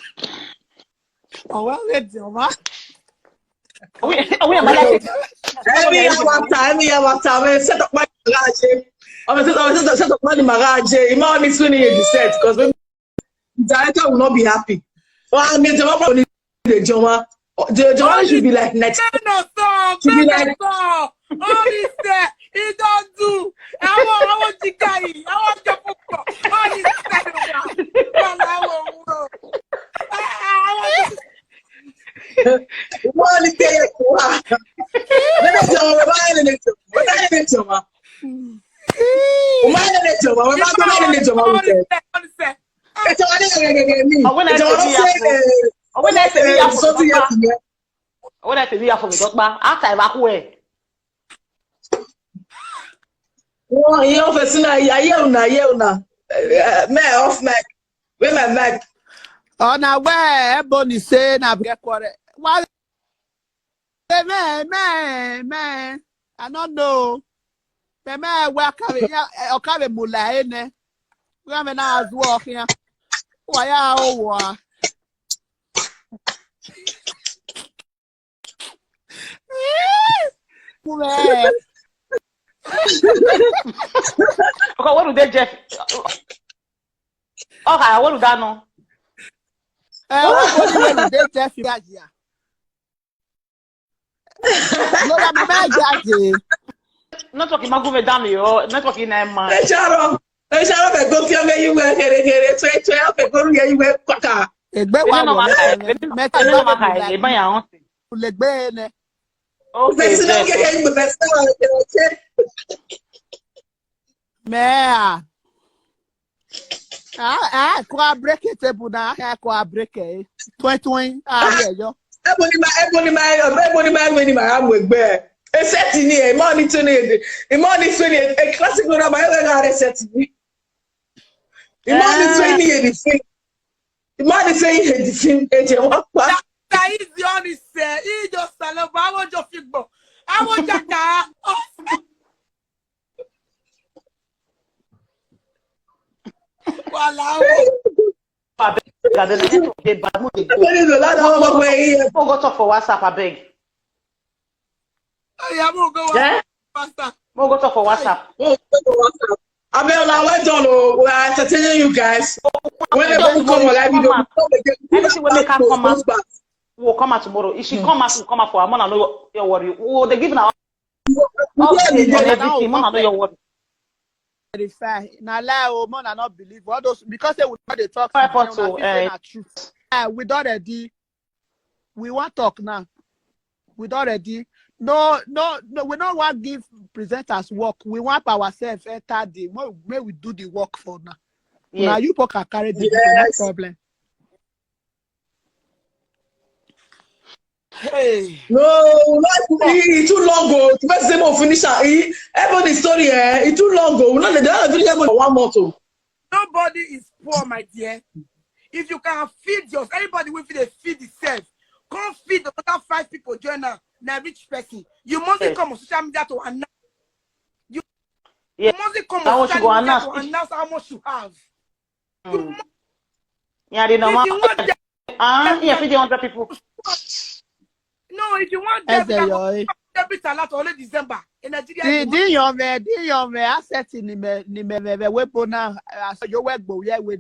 Away, away, Joma. Are we, are we about like Every year after, every year after, we set up my garage. I'm set up, set up, set up my garage. You know, I'm swinging in the set because we. director will not be happy. Oh, I mean, the one the Joma, the Joma should be like next. No, no, Should be no, like- no. All this, uh, he don't do. I want, I want the guy. I want the book. All this, uh, I want, I want Wọ́n ní tẹ́yẹ kó wá. Bẹ́ẹ̀ ni Joma, wọ́n bá yẹn lè Joma, wọ́n bá yẹn lè Joma. Wọ́n bá yẹn lè Joma, wọ́n bá yẹn lè Joma. Wọ́n bá yẹn lè Joma. Ẹ jọ wá ní ẹ̀rẹ̀ gẹ́gẹ́ mi. Ọ̀wé náà Ẹ jọ wá ṣe bí lọ́sẹ̀ yàtọ̀. Ọ̀wé náà ṣe bí yàtọ̀. sọ́tún yẹn tìyẹn. Ọ̀wé náà ṣe bí yàtọ̀ mi dọ́gba. After ìbá kú ẹ̀. Wọ́n yẹn ọ̀fẹ́ sínú ayé ayé òun náà ayé òun náà. Mẹ́ẹ̀ off mic. Where my mic? Ọ na where Ebony say na get quarrel. Why? Man, man, man. I don't know. Me me where carry ya o carry mula ene. Where me na azu o ya. Wa ya o wa. Where? Okay, what do they Jeff? Okay, what do that no? Eh, what do they Jeff ya? No, that my guy. Network in Magume Dami or network in Emma. Echaro, Echaro be go fi me you were here here twe twe be go here you were kwaka. Egbe Ebe wa no wo maka, me. ebe Me ebe no maka, ebe ya on. Legbe ne. Okay, Ufesi no Jeff. Get you be festival. Me ah. Ah, ah, kwa break it table na, ah, kwa break it. Twen twen. Ah, yeah, yo. Ebony my Ebony my Ebony my Ebony my am we gbe. E set ni e mo ni tun ni e mo ni tun ni e classic no na my we ga re set ni. E mo ni tun ni e di fin. E mo ni tun e di fin e je wa pa. That is the only say. He just stand up. I want your football. I want your car. Wala. Abeg, the network dey bad, mo dey go. Ebony no la da mo gbe yi. Mo go talk for WhatsApp, abeg. Yeah, we'll go Yeah? Pastor. Mo go talk for WhatsApp. Oh, WhatsApp. Abiola, well done. Oh, we are entertaining you guys. When they don't come on live, you don't come again. Anything wey make her come out. Those back. We will come out tomorrow. If she come out, we come out for her. Mona no your worry. We will dey give her update on everything. Mona no your worry. Verify. Na lie, oh, man, I not believe all those because they would not dey talk. Five Una point two, think say eh. Na truth. Ah, we don already. We want talk now. We don already. No, no, no. We don't want give presenters work. We want ourselves enter the. May, may we do the work for now. Now Yes. you poke and carry the Yes. Video, no problem. Hey. No, life e too long o. The person say mo finish am. E Ebony story eh, e too long o. We no dey dey finish Ebony for one month o. Nobody is poor, my dear. If you can feed yourself, anybody will feed, they feed itself. Come feed another five people, join now. Now rich person. You must Yes. Come on social media to announce. You Yes. must come Now on she social go media announce to if- Announce how much you have. You Mm. must Yeah, they know. If you want them, Ah, yeah, feed the hundred people. No, if you want Eze them, yo, eh. Debit a lot only December in Nigeria. Di You di young man, di young man, asset ni me ni me me me we bona aso yo we gbo ye we.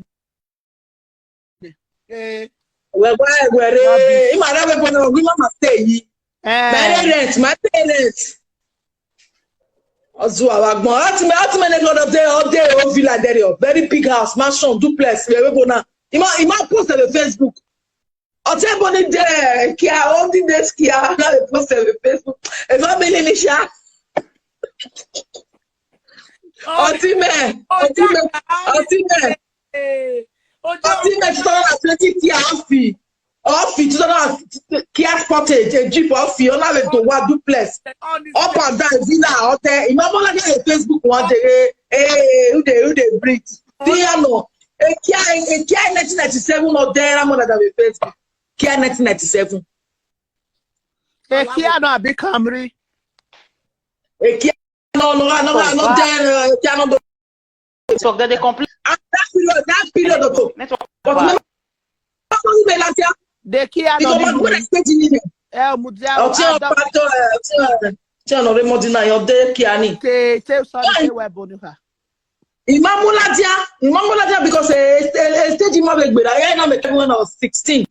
Eh, Wẹ̀wẹ̀ wẹ̀rẹ̀ ìmọ̀ rẹ̀ wẹ̀ bọ̀nà wí mama stay yìí. My Eh, rent, my parents. Ọzọ àwọn àgbọn láti mẹ láti mẹ ní kí ọdọ dé ọdẹ ó villa dẹrẹ ọ very big house mansion duplex wẹ̀wẹ̀ bọ̀nà ìmọ̀ ìmọ̀ post ẹ̀ Facebook. Ọ̀tẹ́ bọ̀ ní dẹ̀ kíá ó ní dé kíá náà lè post ẹ̀ Facebook. Ẹ̀ family ní ṣá. Ọtí mẹ́ ọtí mẹ́ ọtí mẹ́. eh, Ojo, Ọtí mẹ́ two thousand and twenty kíá ọ̀fì ọ̀fì two thousand kíá sportage a jeep ọ̀fì ọ̀nà lè tó wá duplex on this up and down villa ọ̀tẹ̀ ìmọ̀mọ́lá ní ẹ̀ Facebook wọn jẹrẹ ee who dey who dey breathe. Tí yà nọ kíá kíá nineteen ninety seven ọ̀tẹ̀ ramona dàbí Facebook kíá nineteen ninety seven. eh, Kia no abi Camry. Kíá nọ nọ nọ nọ dẹ́ kíá nọ. So they dey complain. That period that period of Network. But Bad. Mama, me last year, The Kia you no go back when I be. spent in it. Eh, Mudia. Ọtí ọ̀pá tó ẹ̀ ọtí ẹ̀ tí ọ̀nà rẹ̀ mọ̀ dín náà yọ dé kíá ni. Te te sorry te we bonu ha. Imamuladia, Imamuladia, because a, a, a stage Imam Egbeda, I know when I was sixteen.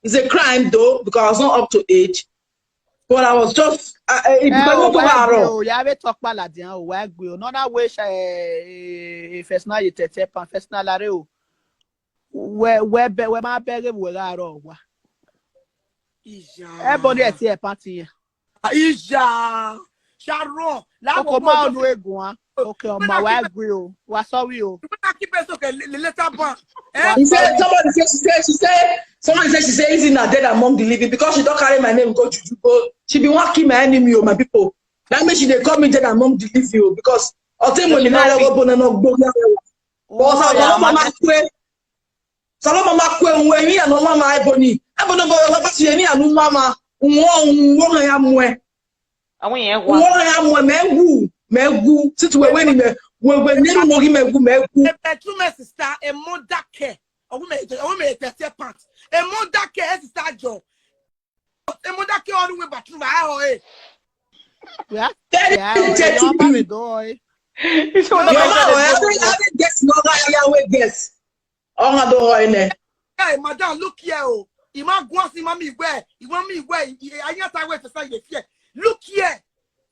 It's a crime though, because I was not up to age. But I was just, uh, uh, it Eh, became oh, over why arrow. Oh, yeah, we talk about that. Oh, why agree? Oh, none I wish a first now you tete pan first now lare. Oh, where where be where my beg where arrow. Why? Ìjà. Everybody at here party. Ìjà. Sharon. Láwọn Oko ma ọmọ onu egun ah. Okay, oh, my why agree? Oh, why sorry? Oh, Ìwé náà kí bẹ́ẹ̀ sókè lè lè tà bá. Why He said sorry? Somebody said she said she said somebody said she said he's in her dead among the living because she don't carry my name go juju go. She be one kill my enemy, oh my people. That means she dey call me dead among the living, oh, because Ote So mo she ni na no ya fit. Go na no gbo ya. Oh, Oh, Saloma Yeah, mama man. kwe. Saloma mama kwe unwe ni anu mama ebony. Ebony bo ba si ni anu mama. Unwo unwo na ya mwe. Àwọn yẹn wà. Unwo na ya mwe me wu. Me wu. Since we when me we we ni mo gi me wu me wu. A bedroom sister, a mother care. A woman, a woman, a thirty pants. A mother care sister job. A mother care all the way bathroom. Ah, oh, eh. Yeah. Very Yeah, oh, dirty your thing. mama do. Oh, eh. Iṣẹ́ wọn Your náà mama, bẹ̀rẹ̀ every every guest no ga ya we guest. Onga do ho ene. Hey, madam, look here. Oh. Ima gwasi mami igwe. Iwa mi igwe. Anya ta we fesa ye fear. Look here.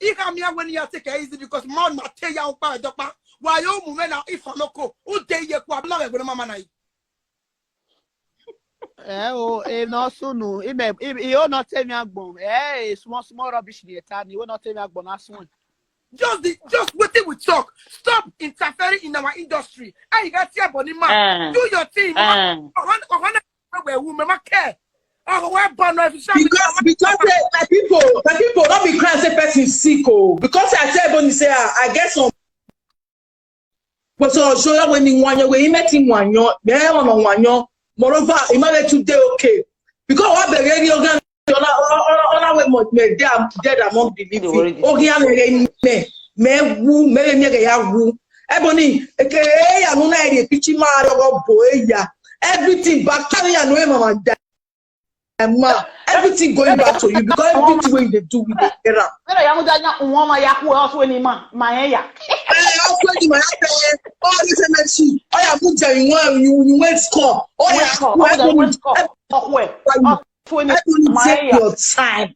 Ika mi awe ni ya take it easy because man ma te ya upa dopa. Wa yo mu me na ifa loko. U de ye kwa bla we mama na. Eh, oh, eh, no sunu. He may he he oh not tell me agbon. Eh, small small rubbish the etani. He will not tell me agbon as one. Just the just wetin we talk. Stop interfering in our industry. Hey, you got here, Bonnie man. Eh. Do your thing. Eh. Ọ̀hún ọ̀hún náà wẹ̀ wù mí má kẹ́. Ọ̀hún wẹ̀ bọ̀ náà fi ṣáà mi. Because because eh, my people, my people don't be crying say person sick, oh. Because I tell Bonnie say I, I get some but so show you when you want your way, you met him one your there on one your moreover, you might today okay. Because what the radio gan on a way much me dead dead among the Don't worry, living. Oh, yeah, me me me wu me me ya wu. Ebony, eke ya no na e pichi ma ro bo ya. Everything back carry ya no e mama da. Ma, everything going back to you because everything wey you dey do with the error. Bẹ́ẹ̀ ya mú dájú náà wọ́n máa ya kú ẹ ọ̀ṣun ẹni mà mà ẹ̀ yà. Eh, also you might have eh, all this M S C. Oh yeah, put your you want you you went score. Oh yeah, Wọ́n kọ̀ ọ̀hún dẹ̀ wọ́n kọ̀ ọ̀hún ẹ̀ ọ̀ṣun ẹni Everyone mà ẹ̀ take yà. Your time.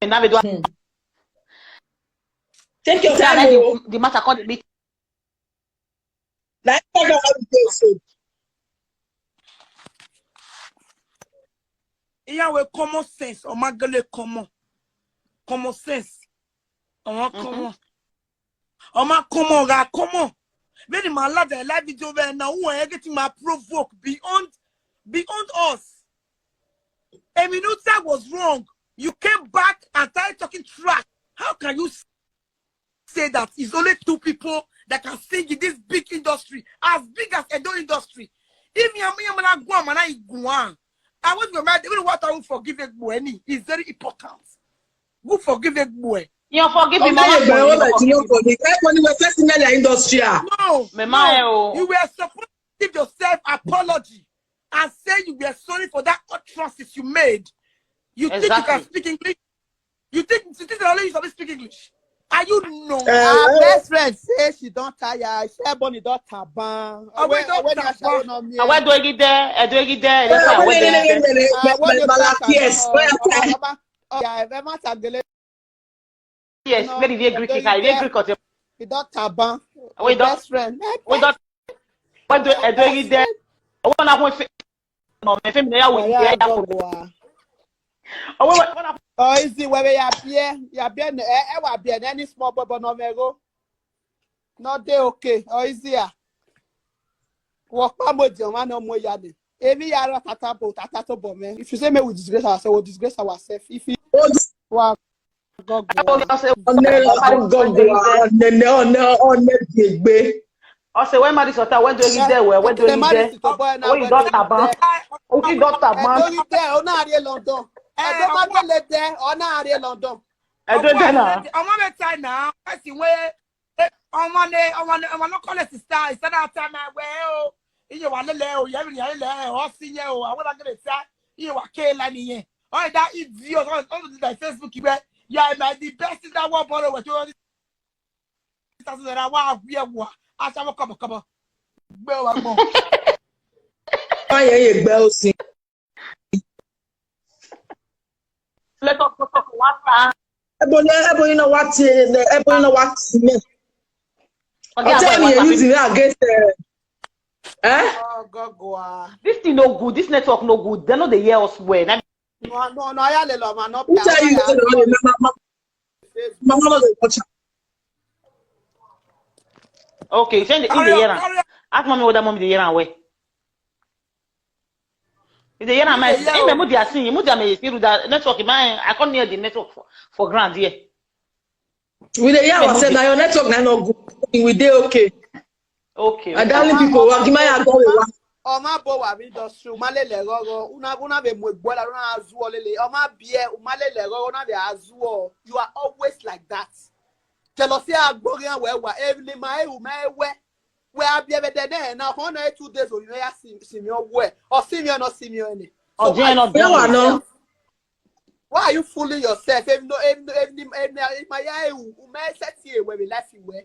Ẹ̀ náà bẹ dọ́. Take your Yeah, time. like Oh. the, the matter called the meeting. Like I don't have to say. Ìyá wẹ̀ common sense. Ọmọ agẹ́lẹ̀ common. Common sense. Ọmọ common. Ọmọ common ra common. Very my life and life video where now who are getting my provoke beyond beyond us. Eminuta was wrong. You came back and started talking trash. How can you say that it's only two people that can sing in this big industry, as big as Edo industry? If you are me, I'm gonna go, I'm gonna go. I was going to even what I will forgive it when it's very important. Who forgive it boy? Yàn forgive me, Ọmọ mama ẹgbẹ́ for wọn you, bẹ̀ tí forgive yóò me. kọ́ ni ẹ kọ́ ni wọ́n fẹ́ sí mẹ́lẹ̀ industry à. No, Me ma no. o. You were supposed to give yourself apology and say you were sorry for that utterances you made. You think you can Exactly. Speak English? You think you think only you sabi speak English? Are you no? Eh, Her eh, best friend say she don tire. She say Bonnie don taban. Awe don Awe ni taban. aṣawo na mi. Àwẹ̀ do igi dẹ́, ẹ̀dọ́ igi dẹ́, eh, ẹ̀dọ́ wọ́n àwẹ̀ ní dẹ́. ní ní ní Ah, wọ́n ní Mala pàtàkì P S. náà. Wọ́n yà tẹ́. Ọba ọba ọba ẹ fẹ́ má tàgélé. Yes, No, very very Greek, ẹ̀dọ́ I igi very dẹ́. Greek ọ̀tẹ̀. He don taban. Àwẹ̀ dọ́ Best friend. àwẹ̀ dọ́ àwẹ̀ do ẹ̀dọ́ igi dẹ́. Owó náà kún fẹ́. No, me fẹ́ mi náà yà wò ní Wàyà ẹ̀yà kò. gbogbo wa. Owó wẹ̀ wọ́n náà Oh, easy wẹ́wẹ́ ya bíẹ́ ya bíẹ́ nẹ ẹ ẹ wà bíẹ́ nẹ ní small boy bọ̀ nọ mẹ́rọ. No dey okay. Oh, easy ya. Wọ́n pa mo jẹun wá náà mo yà ni. Èmi yà rọ tata bò tata tó bọ̀ mẹ́. If you say make we disgrace ourselves, we disgrace ourselves. If you Ó di- wà gọ́gọ́. Owó náà ṣe Ọ̀nẹ́ ọ̀gọ́gọ́ ọ̀nẹ́ ọ̀nẹ́ ọ̀nẹ́ bí egbe. Ọ̀sẹ̀ wẹ́n máa di sọ̀tà wẹ́n do igi dẹ́ wẹ̀ wẹ́n do igi dẹ́. Owó yìí dọ́tà bán. Owó yìí dọ́tà bán. Ẹ̀dọ́ yìí dẹ́ ọ̀nà àríyé London. Ẹ̀dọ́ má délé dẹ́ ọ̀nà àríyé London. Ẹ̀dọ́ dẹ́ náà. Ọmọ mẹ́ta náà, ẹ sì wé ọmọ ní ọmọ ní ọmọ lọ́kọ́lẹ̀ sista ìsẹ́dá tá a máa wẹ̀ ẹ́ o. Iye wà lélẹ̀ o, yẹ́rì yẹ́rì lẹ̀ ẹ̀ ọ́ sí yẹn o, àwọn ọ̀dà gẹ̀rẹ̀ sá, iye wà ké la nìyẹn. Ọ̀ ẹ̀dá idiot, ọ̀ ọ̀ dà Facebook rẹ̀, Yeah, man, the best thing that one borrow was twenty thousand naira. Wa we wa. Asawo, come on, come on. Gbé wa gbọ́. Fáyẹ̀ yẹ gbẹ́ ó sí. Let us go talk one time. Ebo ni ebo iná wá ti ebo iná wá ti mẹ́. Forget Ọtí about mi yẹn that. Use it against ẹ. Ẹ́ Oh, God, go on. This thing no good. This network no good. They know they hear us well. Now, No, no, no, I let them, no. Who tell you say no? My mama no dey watch am. Okay, send the in the hear am. Ask mommy whether mommy dey hear am well. If they hear am, I Yeah, in the mood they are seeing, mood they are seeing that network. In my, I can't hear the network for, for ground here. We dey hear ourselves na your network na no good. We dey okay. Okay. My darling people, wa gima ya go wa. Ọmọ bọ wà mí dọ̀sùn, má lè lẹ̀ rọ́rọ́, una una bẹ mú egbò la, una azu ọ lélẹ̀, ọmọ bí ẹ, má lè lẹ̀ rọ́rọ́, una bẹ azu ọ. You are always like that. Jealousy agbórí ẹ̀wẹ̀ wà, ẹ ní máa ẹ̀wù máa ẹ̀wẹ̀. Wẹ́ abí ẹ bẹ dẹ̀ náà, na hàn náà two days òyìnbó yá sí mi ọwọ́ ẹ̀, or sí mi ọ̀nà sí mi ọ̀nà. Ọjọ́ ẹ̀ náà Ẹ wà náà. Why are you fooling yourself? If no, if no, if no, if no, if my eye, who may set you away with life you wear.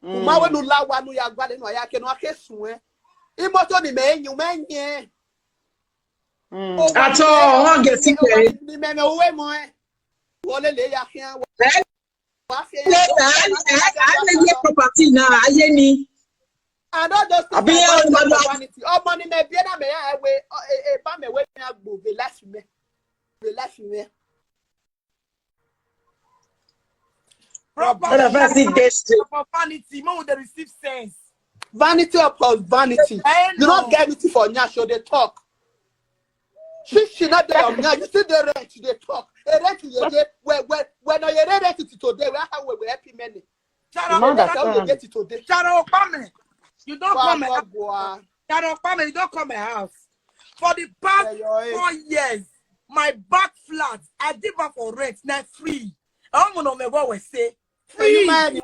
Who may well la wa no ya gba no ya ke no ake sun eh. Imoto ni me nyu me nye. Mm. At all, wọn get sick eh. Ni me me owe mo eh. Wole le ya kian wa. Eh? Wa fi Ṣé ẹ ẹ ẹ lè yẹ property náà ayé ni? And all those things Àbí are yẹn just ló máa for vanity. Ọmọ ni me bi na me ya ewe e e ba me we me agbo be life me. Be life me. Wọ́n dẹ̀ fẹ́ sí dé ṣe. For vanity, man, they receive sense. Vanity upon vanity. Eh, You no. Don't get anything for nyash, so they talk. She she not there on nyash. You see the rent, they talk. A rent you dey when when when you rent it today, we have we we happy many. Sharon, Man, That's that's how you fine. Get it today. Sharon Okpame, you don't Wow, come. wow, And, wow. Sharon Okpame, you don't come my house. For the past Yeah, you're four years, my back flat, I give up for rent, not free. I don't know what we say. Hey, you Free. mind?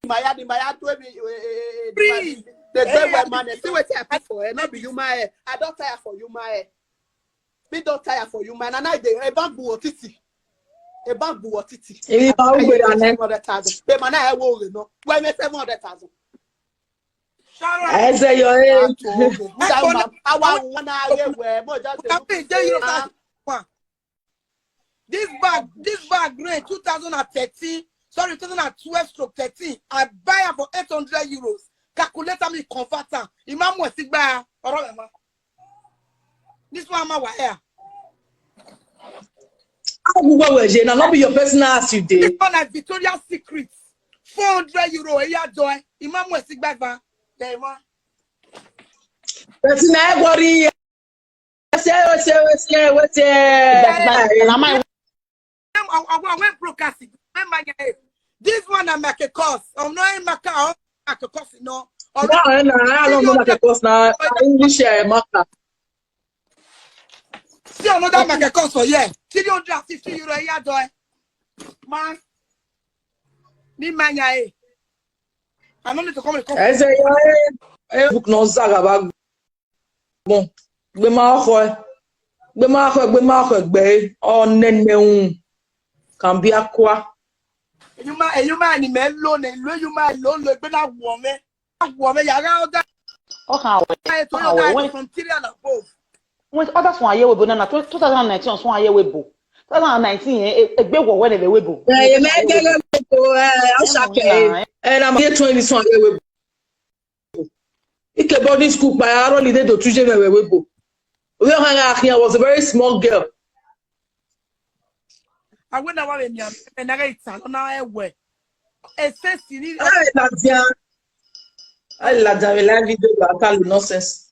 Maya, the Maya told me, eh, eh, eh, eh, Free. They Hey, say, well, I- man, see what I pay for. Eh, not be you, my. I don't tire for you, my. Me don't tire for you, man. And I dey a bank bull titi. A bank bull titi. Èmi máa ń gbé ra náà. Seven hundred thousand. Pay man, I will no. Why me seven hundred thousand? Sharon, Ẹ ṣe yọ ẹ. Our one hour where more just I pay J Euro one. This bag, this bag rate two thousand and thirteen, sorry, two thousand and twelve stroke thirteen. I buy it for eight hundred euros. Calculator me convert am. Imam Wesigba, ọ̀rọ̀ rẹ̀ mọ́. This one, my wire. How we go with na no be your personal house you dey. This one is Victoria's Secret. Four hundred euro, yeah, joy. Imam Wesigba, yeah, man. Person na worry. Ṣé o ṣe o ṣe o ṣe. That's my, na my I, I, I went broke as it. Remember, yeah. This one I make a cost. I'm not in my car. I make a cost, no. Or No, no, no, I don't know that cost na English eh, matter. See another make a cost for here. Three hundred and fifty euro a year, joy. Man. Ni manya eh. I don't need to come and come. Ẹ ṣe yọ ẹ. Ẹ book no zaga ba gbọn. Gbé máa kọ ẹ. Gbé máa kọ ẹ, gbé máa kọ ẹ gbẹ ẹ. Ọ nẹnẹ ń. Kàn bí akwa. You man, you man, ni me lo ne, lo you man, lo lo, but that woman, that woman, you got that. Okay, I told Ah, you that when- from three and above. When others one year we bo na two thousand and nineteen, one year we bo. Two thousand and nineteen, eh, egbe wo wene be we bo. Ẹ yẹ mẹ gẹgẹ bí ko ẹ ọ ṣàkẹ ẹ ẹ na ma yẹ twenty sọ ẹ wẹ bo. Ike boarding school pa ẹ arọ ni de do tuje mẹ wẹ wẹ bo. Oye ọkàn yà kí I was a very small girl. I went away with me, and I got it. I don't know where. Ẹ ṣe sì ni. Ẹ la dia. Ẹ la dia mi la video ba ka lu nonsense.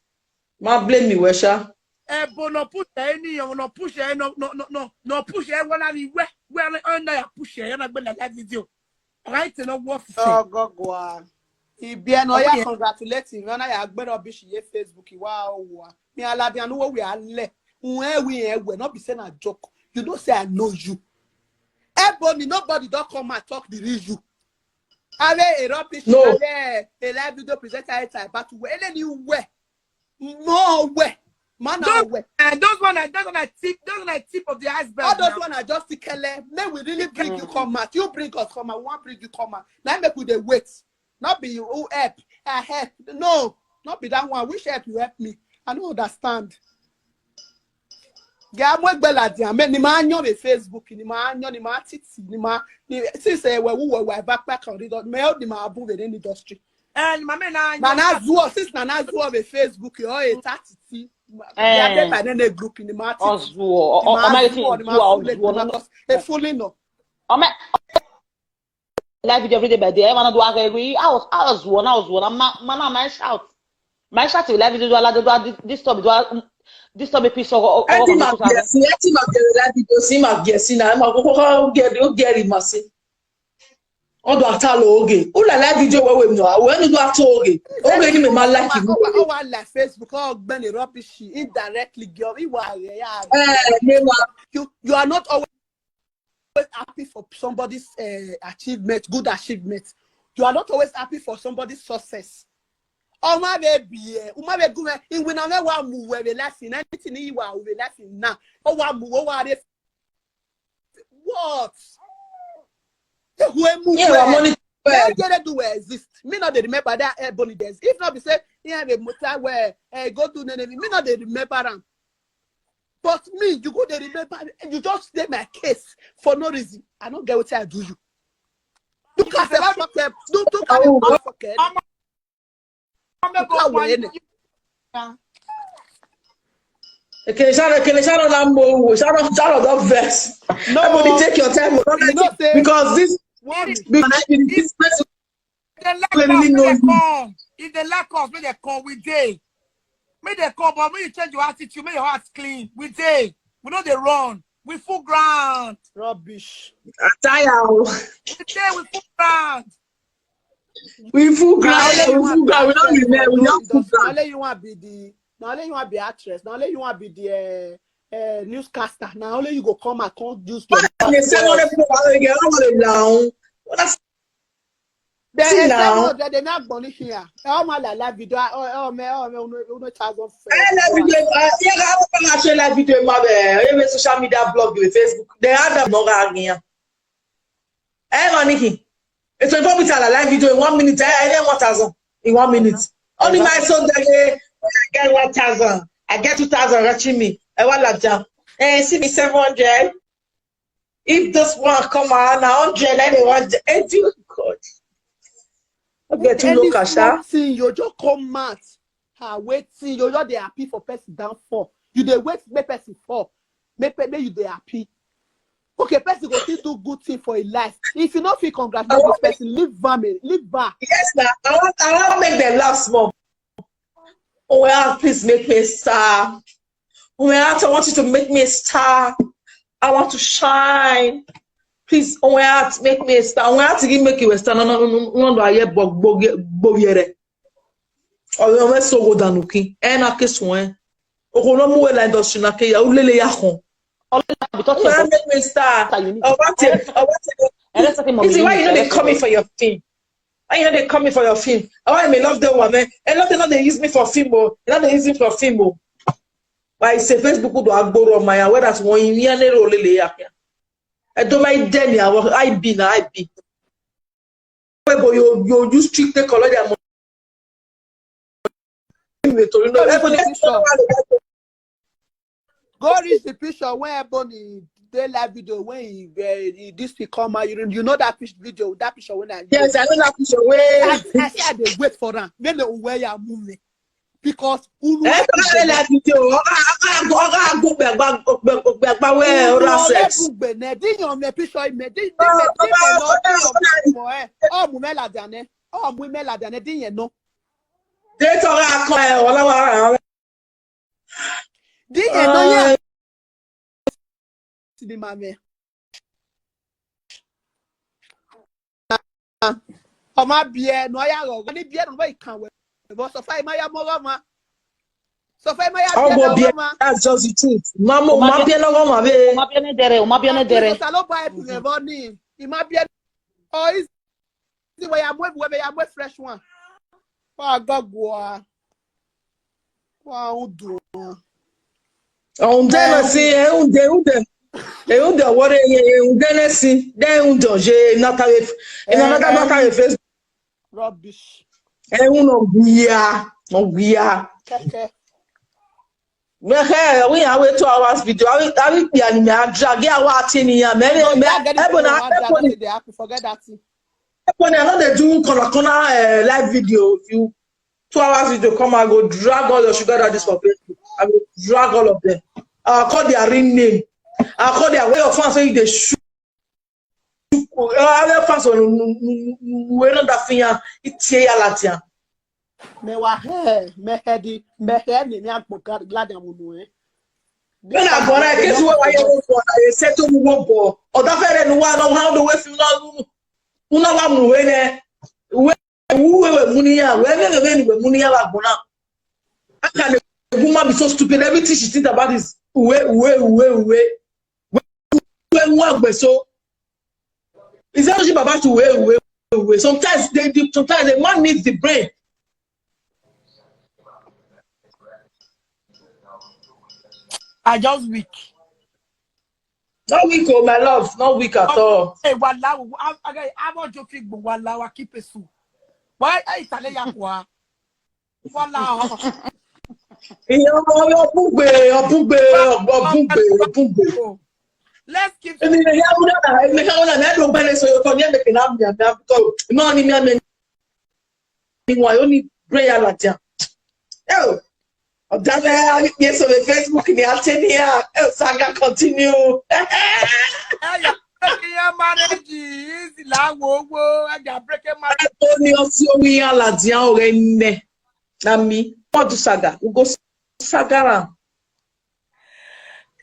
Ma blame me wẹ ṣá. Ẹ bo no push ẹ ni, no push ẹ, no no no no no push ẹ wala ni wẹ wẹ ẹ na ya push ẹ na gbẹ na live video. Right, no worth it. Oh, God, go on. Ibi ẹnu ọya Okay. Congratulate him. Ọ̀nà yà gbẹ́rọ̀ bí ṣì yé Facebook wá o wà. Mi Alabi and who we are lẹ. Who eh we eh we not be saying a joke. You don't say I know you. Ebony, nobody don't come and talk the real you. Are a rubbish. No. Are a live video presenter. I about to where any where. No where. Man, Those, now wait. And those one, are- those one are tip, those one are tip of the iceberg. All those Now. One are just the kele. May we really bring you come out. You bring us come out. We want bring you come out. Now make we dey wait. Not be you who help. I help. No, not be that one. Which help you help me? I don't understand. Ga mo gbela di ame ni ma yan be Facebook ni ma yan ni ma titi ni ma ni since eh we wo we backpack on the me o ni ma bu be in industry. And my man, I Na na zuo since na na zuo be Facebook o e tati. Ya Eh. be ba ne group ni ma titi. Ozuo. Ni ma Ọmọ zuo ni ma zuo fule ni ozuo ma no. cause e fooling no. Ọmọ live video every day by day. Everyone do agree. Ozuo na ozuo na ma ma na my shout. My shout to live video do ala do this stop do this stop piece of. Eti ma biesi, eti ma biesi la video si ma biesi na ma ko ko get o get ma si. Odo ata lo oge. U la live video we we no. We ni do ato oge. Oge ni me ma like you. Oh, oh, like Facebook, oh, gbeni rubbish indirectly, girl. You are, yeah. Eh, me ma. You you are not always happy for somebody's uh, achievement, good achievement. You are not always happy for somebody's success. Oh my baby, eh, oh my baby, in when I wa mu we be laughing, anything you are we be laughing now. Oh wa mu, oh wa re. What? Who mu Yeah, wa money. Where get do we exist? Me not dey remember that air Bonnie days. If not be say, yeah, the motor where eh go do nene. Me not dey remember am. But me, you go dey remember. You just stay my case for no reason. I don't get what I do you. Look at the fuck up. Don't look at the motherfucker. I'm Look how we in it. Okay, Sharon, okay, Sharon, I'm more. Sharon, Sharon, don't vex. No, Everybody take your time. You know say Because this, one because this person If they like Let us, me may know they you. Come. If they like us, may they come. We day. May they come, but may you change your attitude. May your heart clean. We day. We know they run. We full ground. Rubbish. Tire. We day. We full ground. We full ground. We full ground. We don't be there. We don't full Now ground. Only you want be the. Now only you want be actress. Now only you want be the uh, uh, newscaster. Now only you go come and come use your. They say no, they put our girl. What the They See say now. No, they they not money here. Oh my la la video. Oh oh me oh me uno uno thousand. Eh, live video, uh, yeah, I have a share live video in my bed. Every social media blog with Facebook. They had them no again. Eh, Roniki. It's a topic that I live video in one minute. I, I get one thousand in one minute. Only my son that eh, I get one thousand. I get two thousand rushing me. I want that jam. Eh, see me seven hundred. If this one come out, now hundred, then they want eighty. God. Okay, too Any low cash, small ah. Thing you just come out. Ah, waiting. You just dey happy for person downfall. You dey wait make person fall. Make pe- make you dey happy. Okay, person go still do good thing for a life. If you no feel congratulate this person, leave am, eh, leave am. Yes, now I want, I want to make them laugh small. Oh, well, please make me a star. Oh, well, I want you to make me a star. I want to shine. Please, oh, well, make me a star. Oh, well, to give make you a star. No, no, no, no, no, I hear bog bog bog here. Oh, well, so go down, okay. And I kiss one. Oh, no more like industry na ke ya ulele ya kon. All that be talking Well, about make me a star. Star, you need Oh, what it? Oh, what it? Every second You see, why you know they every coming second. For your film? Why you know they coming for your film? Oh, I may love the woman. I love they know they use me for film. Oh, they know they use me for film. Oh, why say Facebook do agboro my where that's one year they roll ya. I do my den ya. I be na I be. But you you use trick take collect their money. Anyway, to you know, Go read everybody- the picture. Go read the picture where Bonnie they live video when he, uh, he this will come out. You, you know that pic- video, that picture when I Yes, I know that picture. Wait. I, I say I dey wait for am. When they wear your movie because unu Eh, I like video. I I I go I go back back back back where other sex. Gbene di yan me picture me di di me di me no di yan me mo eh. Oh mu me la dane. Oh mu me la dane di yan no. They talk I come. Wala wala. Di yan no ye. Ti di ma me. Ọmọ bíẹ́ no ya rọ ní bíẹ́ no bá ìkàwé. Ìbọn sọ fáyì máa ya mọ́ rọ́mọ. Sọ fáyì máa ya I'll bíẹ́ go náà beer. rọ́mọ. That's just the truth. Mama, my beer no go my baby. Oma biene dere, oma biene dere. Sọ ló bá ẹ̀pù yẹn bọ́ ní ìmá bíẹ́. Ọ̀ ìsì wẹ̀ yà mú ẹ̀pù wẹ̀ bẹ̀ yà mú fresh one. Wọ́n á gọ́gùn wa. Wọ́n á ń dùn wọn. On the si, eh, un de, un de. Eh, un de, what, eh, eh, un de, si, then un de, je, not a, in another matter, eh, Facebook. Rubbish. Eh, un no, we are, no, we are. Keke. Me, hey, we are wait two hours video. I will, I will be an, me, I drag, yeah, what in here, man, No, me, drag anything Ebony, you want, drag, Ebony, nothing dey happen, forget that thing. Ebony, I know they do corner, corner, uh, live video. If you two hours video come, I go drag all your sugar daddies for Facebook. I will drag all of them. I'll call their real name. I'll call their way of fans when they shoot. Other fans when we know that thing, it's here, Latia. Me wa he, me he di, me he ni, me akpo glad ya munu, eh. When I go, I guess what I want for, I said to me, one ball. Or that fair and one, how the way from now, who know what move, eh? Who we were money, where we were money, like, bona. How can a woman be so stupid? Everything she thinks about is way, way, way, way. Way, way, way. So, is that what you about to way, way, way? Sometimes they, they, sometimes the man needs the brain. I just weak. Not weak, oh, my love, not weak at all. Hey, wala, I, I, I want you to feel wala, wa keep it so. Why are you telling ya kwa? Wala. Ìyẹn ọmọ ọmọ ọbúgbe ọbúgbe ọbúgbe ọbúgbe. Oh. Let's keep Èmi ni ìyá wúdà náà èmi ìyá wúdà náà ẹ̀dùn bẹ́ẹ̀ sọ yóò kọ́ ní ẹ̀mẹ̀kẹ̀ náà mi àmì àbúkọ́ ìmọ̀ ni mi àmì ni wọ́n yóò ní prayer làjà. Ẹ o, ọ̀dàlẹ̀ ayé sọ̀rọ̀ Facebook ni a ṣe ní à ẹ o saga continue. Hey, your marriage is la wo wo. I got breaking marriage. Ó ní ọtí omi alàjà ọ̀rẹ́ nẹ. Na mi, wọ́n do saga, we go saga am.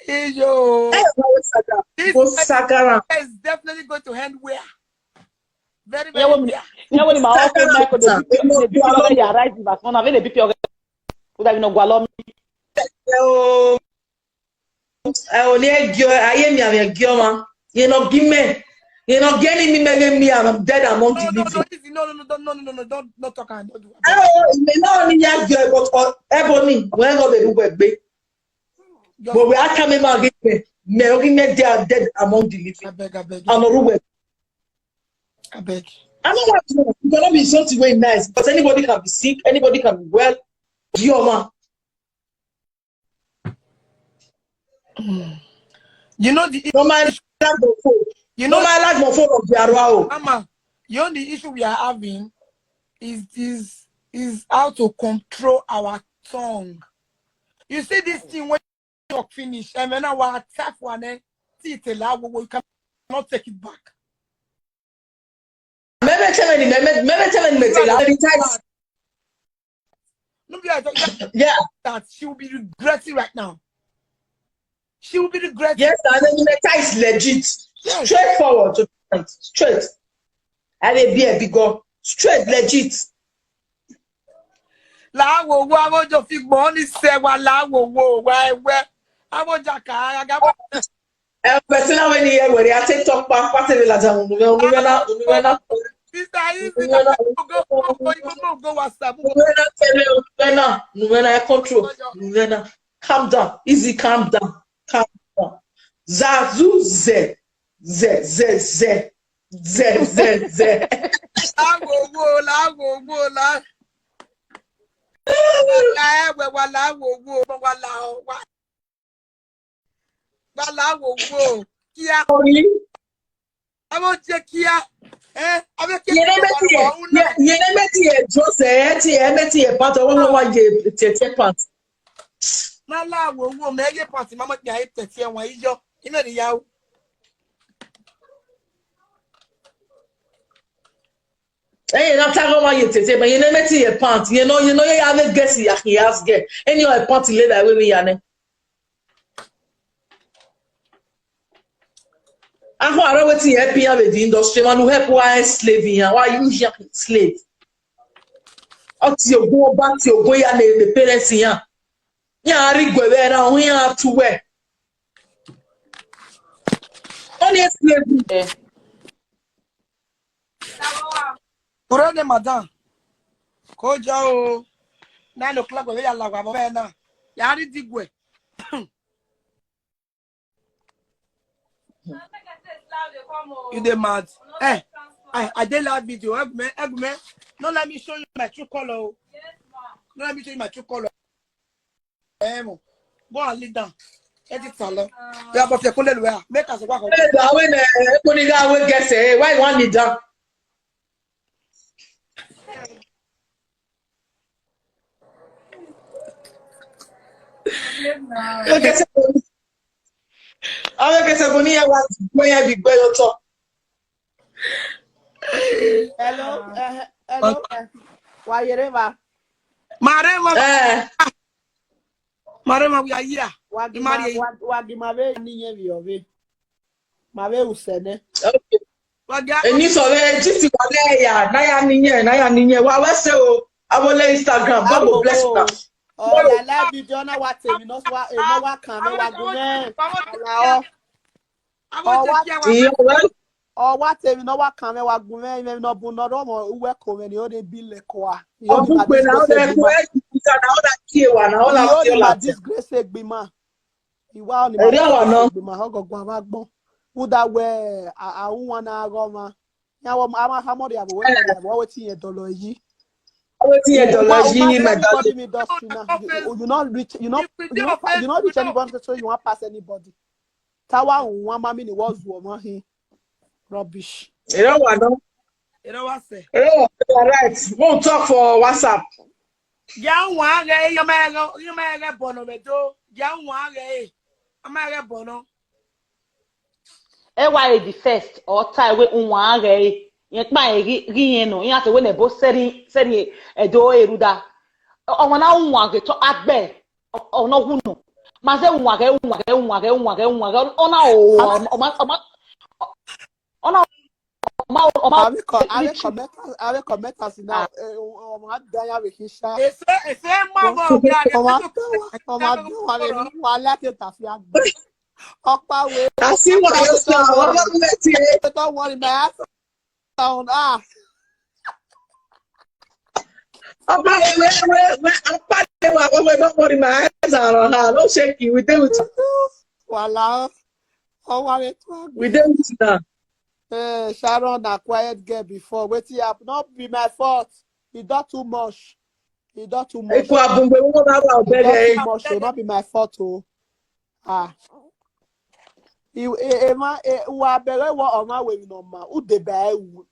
Iyo. Ẹ wọ́n saga, we go saga am. Is definitely going to end where? Very, Yeah, very when, where? yeah, when my uncle Michael, they Saga beat, they beat am. Your rice in Barcelona, when they beat your would have been Gualomi. Ẹ o, ẹ o ní ẹgbẹ́ ayé mi àmì ẹgbẹ́ ọmọ. Yẹn lọ gí mẹ́. Yẹn lọ gí ẹni mi mẹ́rin mi, I'm dead among No, the no, living. No, this is- no, no, no, don't, no, no, no, no, don't, not talk and don't do. Ẹ o, ìmì náà ni yẹn gbé but Ebony, wọ́n ń lọ bẹ̀rù gbẹ̀gbẹ́. But we are coming out again. Mẹ́rin mi, they are dead among the living. I beg, I beg, Ọ̀nà orúkọ ẹ̀. I beg. I don't want to. It's gonna be something very nice because anybody can be sick, anybody can be well. Di ọmọ. You know the No man like my phone. you No know man like my phone of the Arwao. Mama, you know the issue we are having is is is how to control our tongue. You see this thing when you talk finish, and when our attack one, eh, see it allow, you cannot take it back. Mẹ́mẹ́ tẹ́lẹ̀ ni mẹ́mẹ́ mẹ́mẹ́ tẹ́lẹ̀ ni mẹ́tẹ́lẹ̀. I dey type. No be I talk Yeah. That she will be regretting right now. She will be regretting. Yes, and then the type is legit. Yes. Straightforward to the point. Straight. I dey be a big girl. Straight, legit. Láwo wo àwọn ojú fi gbọ́n ní sẹ́wà láwo wo wá ẹwẹ́. Àwọn ojú àkàrà àgàbọ̀. Ẹ pẹ̀sẹ̀ náà wẹ́n ni ẹ wẹ̀rẹ̀ àti talk pa pàṣẹ mi làjà òun rẹ̀ òun rẹ̀ náà òun rẹ̀ náà. Sister Easy, go go go go go WhatsApp. Òun rẹ̀ náà tẹ̀lé òun rẹ̀ náà òun rẹ̀ náà ẹ control òun rẹ̀ náà. Calm down, easy, calm down, calm down. Zazu zẹ zẹ zẹ zẹ zẹ zẹ zẹ. Láwo wo láwo wo lá. Wà lá ẹwẹ́ wà láwo wo wà lá wà. Wà láwo wo kíá. Orí Àwọn jẹ kíá. Ẹ abẹ́ kíá. Yẹn mẹ́tì yẹn yẹn mẹ́tì yẹn jọ́sẹ̀ ẹ̀ tí ẹ̀ mẹ́tì yẹn pàtó wọ́n wọ́n wá yẹ tẹ̀tẹ̀ pàtó. Má láwo wo mẹ́yẹ pàtì má mọ̀ pé ayé tẹ̀tí ẹ̀wọ̀n yíyọ. Iná ìyàwó. Ẹ̀yin náà táwọn wá yẹ tẹ̀tẹ̀ bẹ́ẹ̀ yẹn mẹ́tì yẹn pàtó yẹn náà yẹn náà yẹ yà á lé gẹ̀ẹ́sì yà kì í yà á gẹ̀ ẹni ọ̀ ẹ̀ pàtó lé dà wẹ́rẹ́ yà ni. Ahụ ara wetin ya help ya with the industry man who help why slave ya why you ya slave. Ọ ti ogun ọba ti ogun ya na the parents ya. Ya ari gwere na ohun ya tuwe. Only slave. Kúrò ní madam. Kó jọ o. Nine o'clock wẹ̀wẹ̀ yà làwà bọ́ bẹ́ẹ̀ náà. Yà á rí dìgbò ẹ̀. You dey mad? Eh, I, I dey live video. Egume, Egume, no let me show you my true color. Oh. No let me show you my true color. Eh, mo. Go and lead down. Let it alone. You have a few color where make us walk. Hey, the way the Ekuniga wey get say, why you want lead down? Okay, so, okay, so go near what, where you be, where you talk. Hello, uh, hello, uh, Wayereva. Marema. Eh. Marema, we are here. Wagi ma, Imari. Wagi ma be ni ye vi ove. Ma be usene. Okay. Wagi a- Eni so be jisi wale ya, na ya ni ye, na ya ni ye. Wa we se o, abole Instagram, God go bless you. Oh, la la video na wa temi no wa, e no wa kan me wa gu me. Ala o. Àwọn Oh, tó what? Jẹ́ wa Ìyẹn wẹ́. Oh, what temi no wa kan me wa gu me, me no bu no do mo uwe ko me ni o de bi le ko a. Ọkùn pé náà ó lẹ kó ẹ ti kúta náà ó là kí ẹ wà náà ó là Yo fi ni ọ̀là ma tẹ̀. Disgrace egbima. Iwa ni ma Ẹ̀rí ọ̀rọ̀ náà. Egbima ogogo abagbon. Uda we a a uwa na agoma. Ya wo ama hamori abo we abo we ti ye dolo yi. Ó ti yẹ dọ̀lọ́ Wa yí uma ní be mẹ́ta. Anybody me dust you now. You, you not reach, you not, you not, you not reach anybody, so you want pass anybody. Tawa one mommy ni was woman he. Rubbish. Èrò wà náà. You know what I say? Èrò wà náà, right. Won't talk for WhatsApp. Ya wa re yo ma ro yo ma re bono me do. Ya wa re. Ama re bono. E wa e the first or tie we unwa re. Yen pa e ri ri yen no. Yen ate we ne bo seri seri e do e ruda. O wa na unwa re to agbe. O no hu no. Ma se unwa re unwa re unwa re unwa re unwa re. O na o o ma o ma o na o ma o ma Are we co- are we commenters? Are we commenters now? Eh, o- o- o ma da ya we hisha. Ese ese ma mo bi a O ma da wa o ma da wa le wa la ke ta fi agbe. Opa we. I see why you start. Don't worry, man. Sound ah. Opa, wait, wait, wait, wait. Opa, wait, wait, wait, don't worry, my eyes are on her. Don't shake it. We deal with you. Voila. Oh, what it We deal with you now. Eh, Sharon, a quiet girl before. Wait, it happen. Not be my fault. It not too much. It not too much. Ikú abúgbé wọn bá wà It ọ̀bẹ̀rẹ̀ not yìí. Too much. It not be my fault, oh. Ah. I- e- Ema e wa bere wa oma we no ma. U de ba e wu.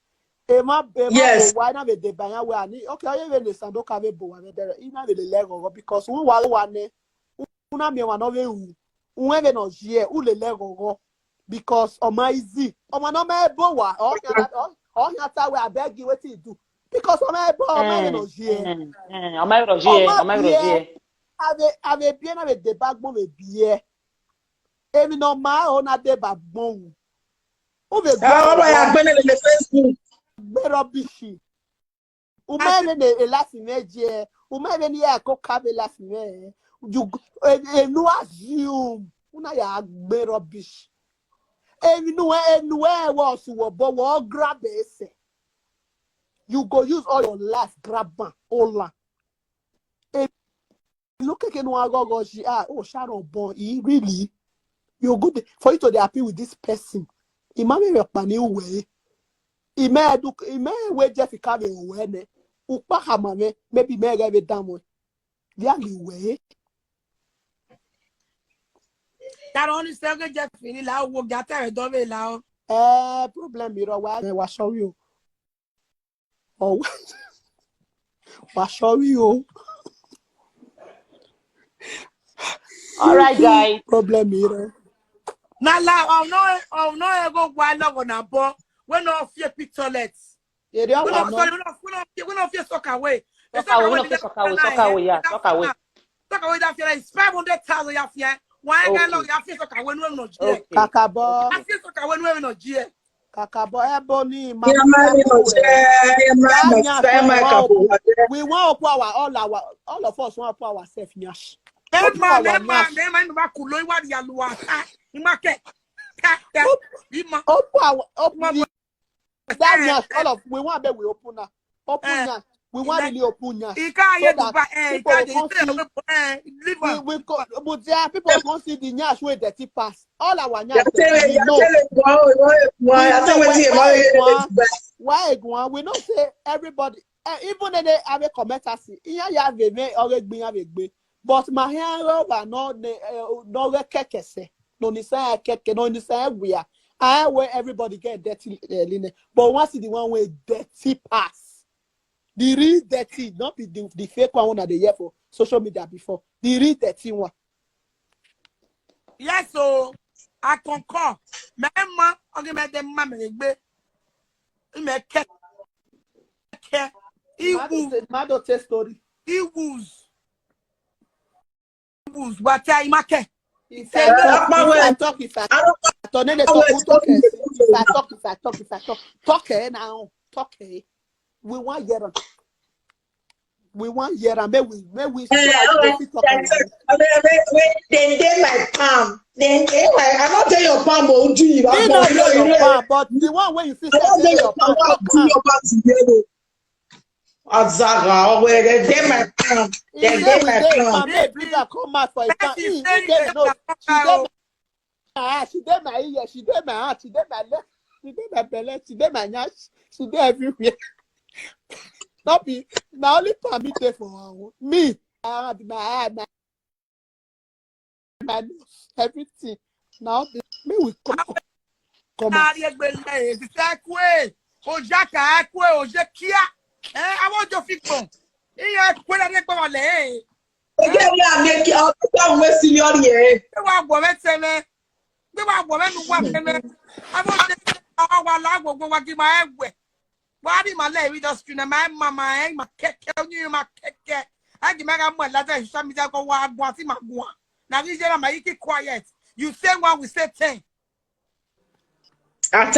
Ema be ma Yes. Bo wa na be de ba ya we ani. Okay, oye we ne sando ka be bo wa be dere. I na be le le gogo because u wa wa ne. U na mi wa no be wu. U we be no je u le le gogo. Because oma easy. Oma no me bo wa. O ya o o ya ta we abeg you wetin you do. Because oma e bo oma we no je. Eh, eh, ọmọ ẹ̀rọ jí ẹ, Oma ọmọ ẹ̀rọ jí ẹ. Bie. Ave ave bie na be de ba gbon be bie. Emi no ma o na de ba gbon wu. U be Ẹ gbẹ wọ́n bá ya rọ̀rọ̀, gbé nílé Facebook. Gbé rọ́bìṣì. Ume ebe ne elasi meje. Ume ebe ni ya ko kabe lasi me. You go- e- enu assume. Una ya gbé rọ́bìṣì. Enu e- enu e wo su wo bo wo grab ese. You go use all your life grab am, hold am. E- Look again, no agogo. She ah oh Sharon born. E really. You good for you to dey happy with this person. Imame your pani uwe. Ime edu ime we Jeff Ikabe uwe ne. Upa hamame maybe me ga be damo. Dia li uwe. That only say okay Jeff ni la wo ga ta re do be la o. Eh problem mi ro wa wa show you. Oh, wa sorry o. All right, guys. Problem here. Na la oh no oh no e go gwa logo na bo. We no fear pit toilet. Ere We awa no no. Sorry, we no we no fear we no fear sock away. Sock away, we no fear sock away, sock away, yeah, sock away. Sock away that fear is five hundred thousand ya fear. Why ga lo ya fear sock away no no je. Okay. Kakabo. Ya fear sock away no no je. Kakabo ebo ni ma. Ya ma ni o je, ya ma ni o je, ma ka bo wa je. We want to put our all our all of us want to put ourselves nyash. Ema ema ema ema ma ku lo iwa ya lu wa. Ima ke. Ka ka. Ima. Open our open the that nyash all of we want be we open now. Open nyash. We want Ilẹ̀- really open nyash. Ìka ayé So that Dubai, eh, people ìka ayé come ìṣe see- ìwé bọ̀, eh, We, liver. We, co- but there are people come see the nyash wey dirty pass. All our nyash You're dem, telling, we you're know. telling, why, why, We I know tell you, why, why, why, why, why, why, why, Egun, we know say everybody, eh, even if they have a comment, I see, yeah, yeah, we may always bring, have a gbé. But my hand over no ne, eh, no re keke se. No ni say keke, no ni say we are. I where everybody get dirty, eh, linen. But once the one way dirty pass. The real dirty, not be the, the fake one that they hear for social media before. The real dirty one. Yes, so I concur. Mema, okay, me dem ma me gbe. Me ke ke. He Mado woo, te- Mado tell story. he woos. He woos. But I make. If Say I no. talk, Akpa if I we, talk, if I I don't talk, no, no, know talk, where who to talk, put eh, the if I food. talk, if I talk, if I talk, talk, eh, now, talk, eh. We want hear am. We want hear am. May we, may we so Eh, that all we right. fit talk I am. said, I mean, I mean, wait, then they my palm. Then they my, I don't tell your palm, oh, do you? Me I'm no not, know you your know, palm, but the one where you feel I say don't dey tell your your palm, palm, I'll talk do am. Your palm together. Azara, oh, where they, they my palm. He Then say they we my dey palm. palm, may bring her come out for his palm. Person He, say he get you no. na She dey o. my eye, she dey my ear, she dey my heart, she dey my left, she dey my belly, she dey my nyash, she dey everywhere. Not be, na only palm me dey for her own. Me, I have my eye, my, my nose, everything. Now the, me we come, come, come out. Ari egbele, ti se kwe. O jaka kwe, o je kia. Eh, I want your feet. Iye kwe na de gba le. Again, yeah, make it out. Don't waste your year. Gbé wá gbọ́ mẹ́tẹ́ mẹ́. Gbé wá gbọ́ mẹ́nu wá mẹ́mẹ́. Àwọn ṣe àwọn wà lágbègbè wa kí máa ẹ̀ wẹ̀. Wá rí màá lẹ́ẹ̀rí industry náà, máa ń ma máa ẹ̀ máa kẹ́kẹ́, oníyẹn máa kẹ́kẹ́. Á kì í máa ra mọ̀ láti social media kan wá gbọ́n àti màá gbọ́n. Na rí jẹ́ màá yí kí quiet. You say one, we say ten. At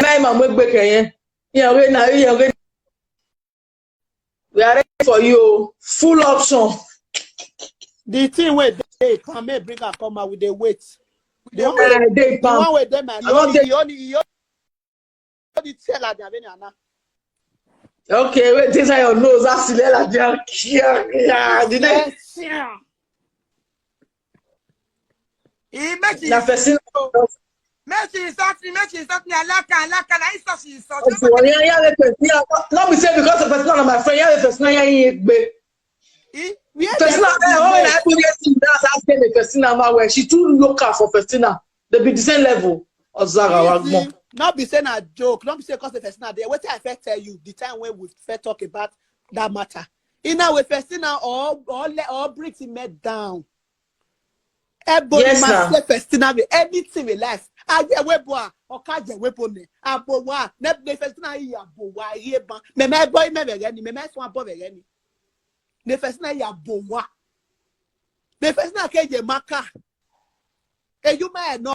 my mom, we break here. Yeah, we now, yeah, we. We are ready for you. Full option. The thing wey dey palm, may bring her come out, we dey wait. The one wey, Uh, they the palm. one wey dey my, I want he only, he only tell her that, Nana. Okay, wait, this is your nose. That's the letter. Yeah, yeah, yeah. The name. Yes, yeah. He make Na it person. Make she insult me, make she insult me. I like her, I like her. I insult, she insult. Okay, well, yeah, yeah, yeah, yeah. Not be say because of person, not my friend. Yeah, person, yeah, yeah, yeah. Eh? Where Person, they eh, dey oh, wait? Like, we get thing that's asking the person, I'm aware. She too local for person. They be the same level. Ozara, You Wagmo. see, not be say na joke, not be say cause the person na there. Wetin I first tell you the time when we first talk about that matter. In our Festina, all all le- all bricks in made down. Everybody Yes, must sir. Say Festina with anything with life. I get we boy, or can't get we boy. Abowa, ne ne Festina ya bowa ye ban. Me me boy me be gani, me me so boy be gani. Ne Festina ya bowa. Ne Festina ke je maka. E you me no.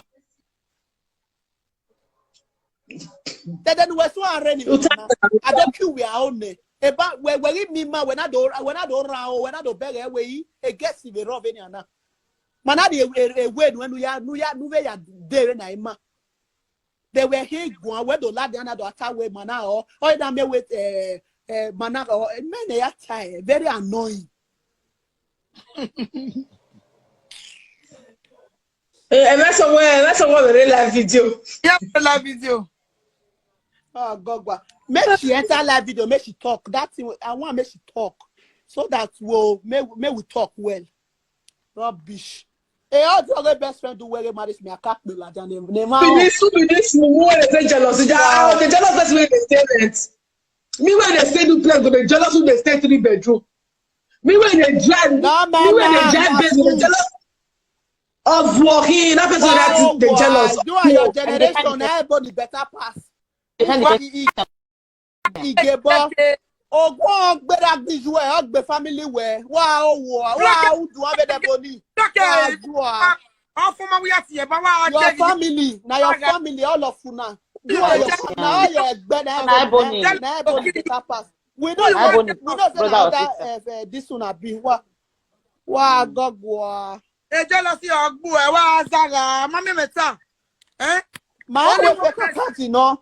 Then we so are running. You tell them. I don't kill we are on it. Eba we we mi ma we na do we na do ra o we na do bere we e guess we rob any ana. Mana the a way when we are nu ya nu we ya de na ima. They were here go we do la the another attack we mana o o na me with eh eh mana o men they are tired, very annoying. Eh, eh, that's a way, that's a way we live video. Yeah, live video. Oh God, God. Make she enter live video, make she talk. That thing I want make she talk. So that we'll make, make we talk well. Rubbish. Hey, how the other best friend do well marriage me? I can't be like that. Name, name Be this, be this, who they say jealous? They are the jealous person when they stay rent. Me when they stay do place, they jealous when they stay three bedroom. Me when they drive, No, me man, when they no, drive no, bed, they no. Jealous of working. That person Wow, that they wow. jealous. You are your And they generation. can't Everybody better pass. They can't Wa- get i- i- Igebo. Ogun gbera gbiju e, ogbe family we. Wa o wo, wa o du abede boni. Wa Okay. du a. How for my we are here, but why Your are you? Family, now your Aga. Family, all of una. You are your Yeah. now your egbe na Na ebony. na ebony better pass. We know Na ebony. We know say Brother na or other sister. eh, eh, this una be wa wa gogwa. A jealousy of boy, why Zara? Mommy, me ta. Eh? My Only own one fake account, you know.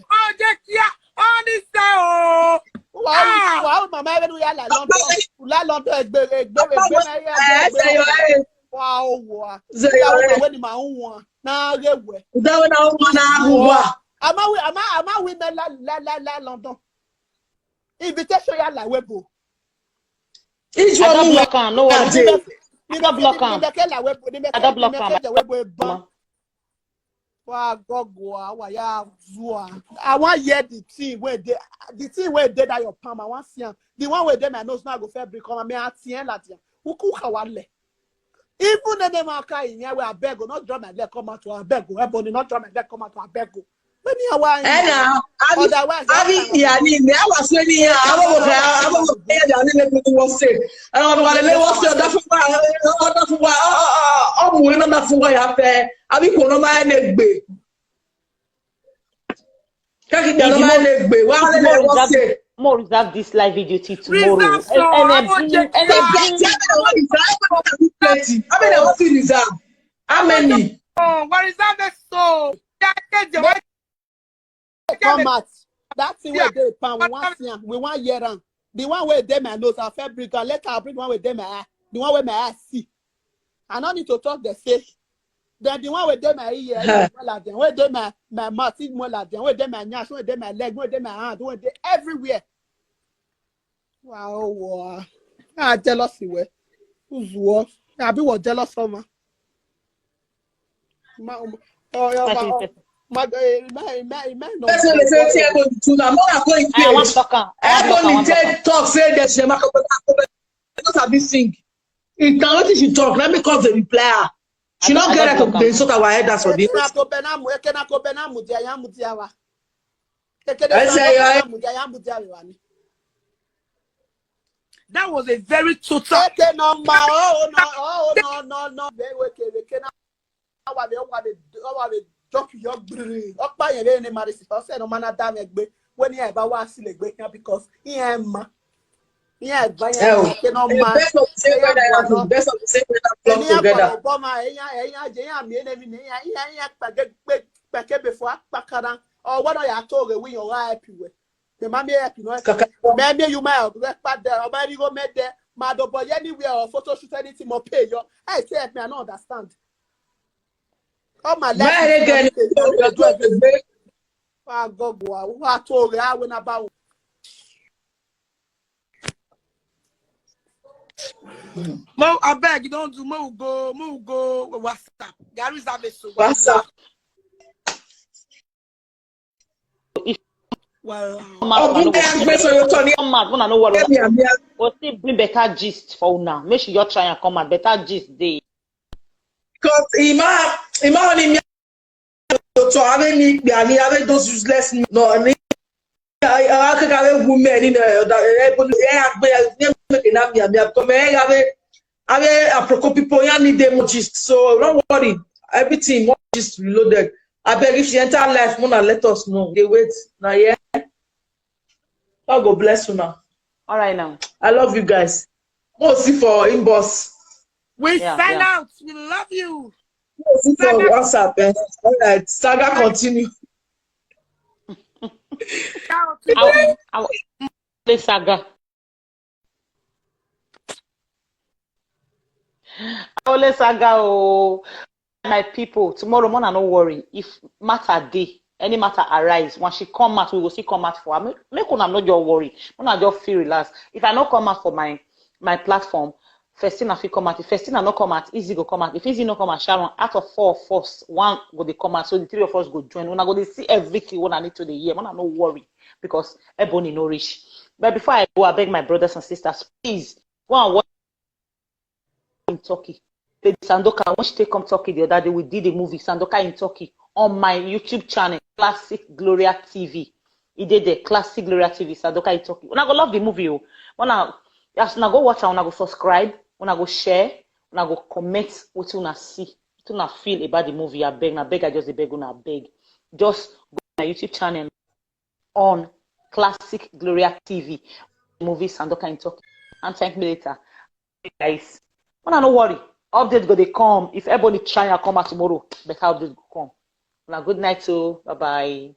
Ó jẹ́ kí á, ó ní sẹ́ o. Wow, wow, mama, even we are like London. We are London, egbe, egbe, egbe, na here, Eh, egbe. say your head. Wow, wow. Say your head. When my own one. Na rewe. That one I want to have. Ama we, ama, ama we me la, la, la, la London. Invitation ya la webo. Each I one don't move. block am. No worry. Day. I don't block am. Ni me ke la webo, ni me I don't block am. Webo e ban. Mama. Wa gogo wa ya zua. I wan hear the thing wey dey, the thing wey dey that your palm. I wan see am. The one wey dey my nose now go fair break come. Me ati en la dia. Uku kawale. Even the name I carry in here, I beg, not draw my leg come out. I beg, Ebony, not draw my leg come out. I beg. Many a why? Eh, na. Abi, Otherwise, abi, ya ni, ni awa se ni ya. Abo mo ka, abo mo ka ya ni le kutu wo se. Eh, o wa le wo se, da fun wa, da fun wa. O mu ina da fun wa ya fe. Abi ko no ma ne gbe. Ka ki da no ma ne gbe. Wa le le wo se. Mo reserve this live video till tomorrow. Reserve so, And, I and want then- to- Abi na wo ti reserve. How many? Oh, what is that? That's so. Yeah, I can't do it. Come out. That thing Yeah. Wey dey palm, we wan see am. We wan hear am. The one wey dey my nose, I fit bring am. Later, I bring one wey dey my eye. The one wey my eye see. I no need to talk the say. Then the one wey dey my ear, more like them. Wey dey my, my mouth, is more like them. Wey dey my nyash, wey dey my leg, wey dey my hand, wey dey everywhere. Wow, wow. Ah, jealousy, we. Who's what? I be what jealous of, man. Ma, oh, yeah, ma, oh, ma, eh, ma, ma, ma, no. Person dey say, "Say, I go do na more I go in I want page." to talk am. I want to talk am. I Ebony want to talk am. take talk say that she ma ko ko ko sabi sing. If na wetin she talk, let me cause the reply her. She I not don't- I get don't to talk dey am. insult our elders for this. Ekena ko benamu, ekena ko benamu dia ya mu dia wa. Ekena I say, ko I- benamu dia ya mu dia wa ni. That was a very total. Eke no ma, oh no, oh no, no, no. Be we ke, we ke na. Awa be, awa be, awa be. Jump your brrr. Okpa yen be ni mari si. O se no mana da me gbe. When he ever was still gbe here because he am ma. He ever Eh, o. eke no The ma. best of the same weather, the best of the same weather flock Eni ya together. Obama, enya, enya, je ya mi eni mi, enya, enya, enya, peke, peke, peke before akpakara. Or what are you talking? We your happy way. The mommy happy no. Kaka. Maybe you might have record there, or maybe go make there. Mado boy anywhere or photo shoot anything more pay yo. I say help me, I don't understand. Oh my Where life. they get Is everything. it? Ah, go go. Who are told I win about. Mo, I beg you don't do. Mo go, mo go WhatsApp. Gary Zabeso. WhatsApp. Well, Come out, una no Ogunde worry. Agbesoyoto ni Come out, una no worry. Emi Amia. Go still bring better gist for una. Make sure you try and come out. Better gist dey. Because Ima, Ima ni mi to have me be ani have those useless no ni. I I can have women in the eh, eh, eh, agbe eh, make na mi ami come eh, have have aproko people ya need them gist. So don't worry. Everything more gist reloaded. I beg if you enter life, Mona, let us know. They wait. Now, yeah. God go bless you now. All right now. I love you guys. We'll see for inbox. We Yeah, sign yeah. out. We love you. We'll see for WhatsApp. Eh? All right. Saga continue. Shout I, I, play saga. I only saga oh. My people, tomorrow morning, no worry. If matter dey, any matter arise, when she come out, we will see come out for her. Make, make una no just worry. Una just feel relaxed. If I no come out for my my platform, Festina fit come out. If Festina no come out, Easy go come out. If Easy no come out, Sharon, out of four of us, one go dey come out. So the three of us go join. Una go dey see everything when I need to dey hear. Una no worry because Ebony no reach. But before I go, I beg my brothers and sisters, please go and watch in Turkey. Lady Sandoka, when she take come Turkey the other day, we did a movie, Sandoka in Turkey, on my YouTube channel, Classic Gloria T V. E dey there, Classic Gloria T V, Sandoka in Turkey. Una go love the movie, oh. Una, yes, una go watch am, una go subscribe, una go share, una go comment what una see, what una feel about the movie. I beg, I beg, I just dey beg, una beg. Just go to my YouTube channel on Classic Gloria T V, movie Sandoka in Turkey, and thank me later. Guys, una no worry. Update go dey come. If Ebony try and come out tomorrow, better update go come. Una good night, so bye bye.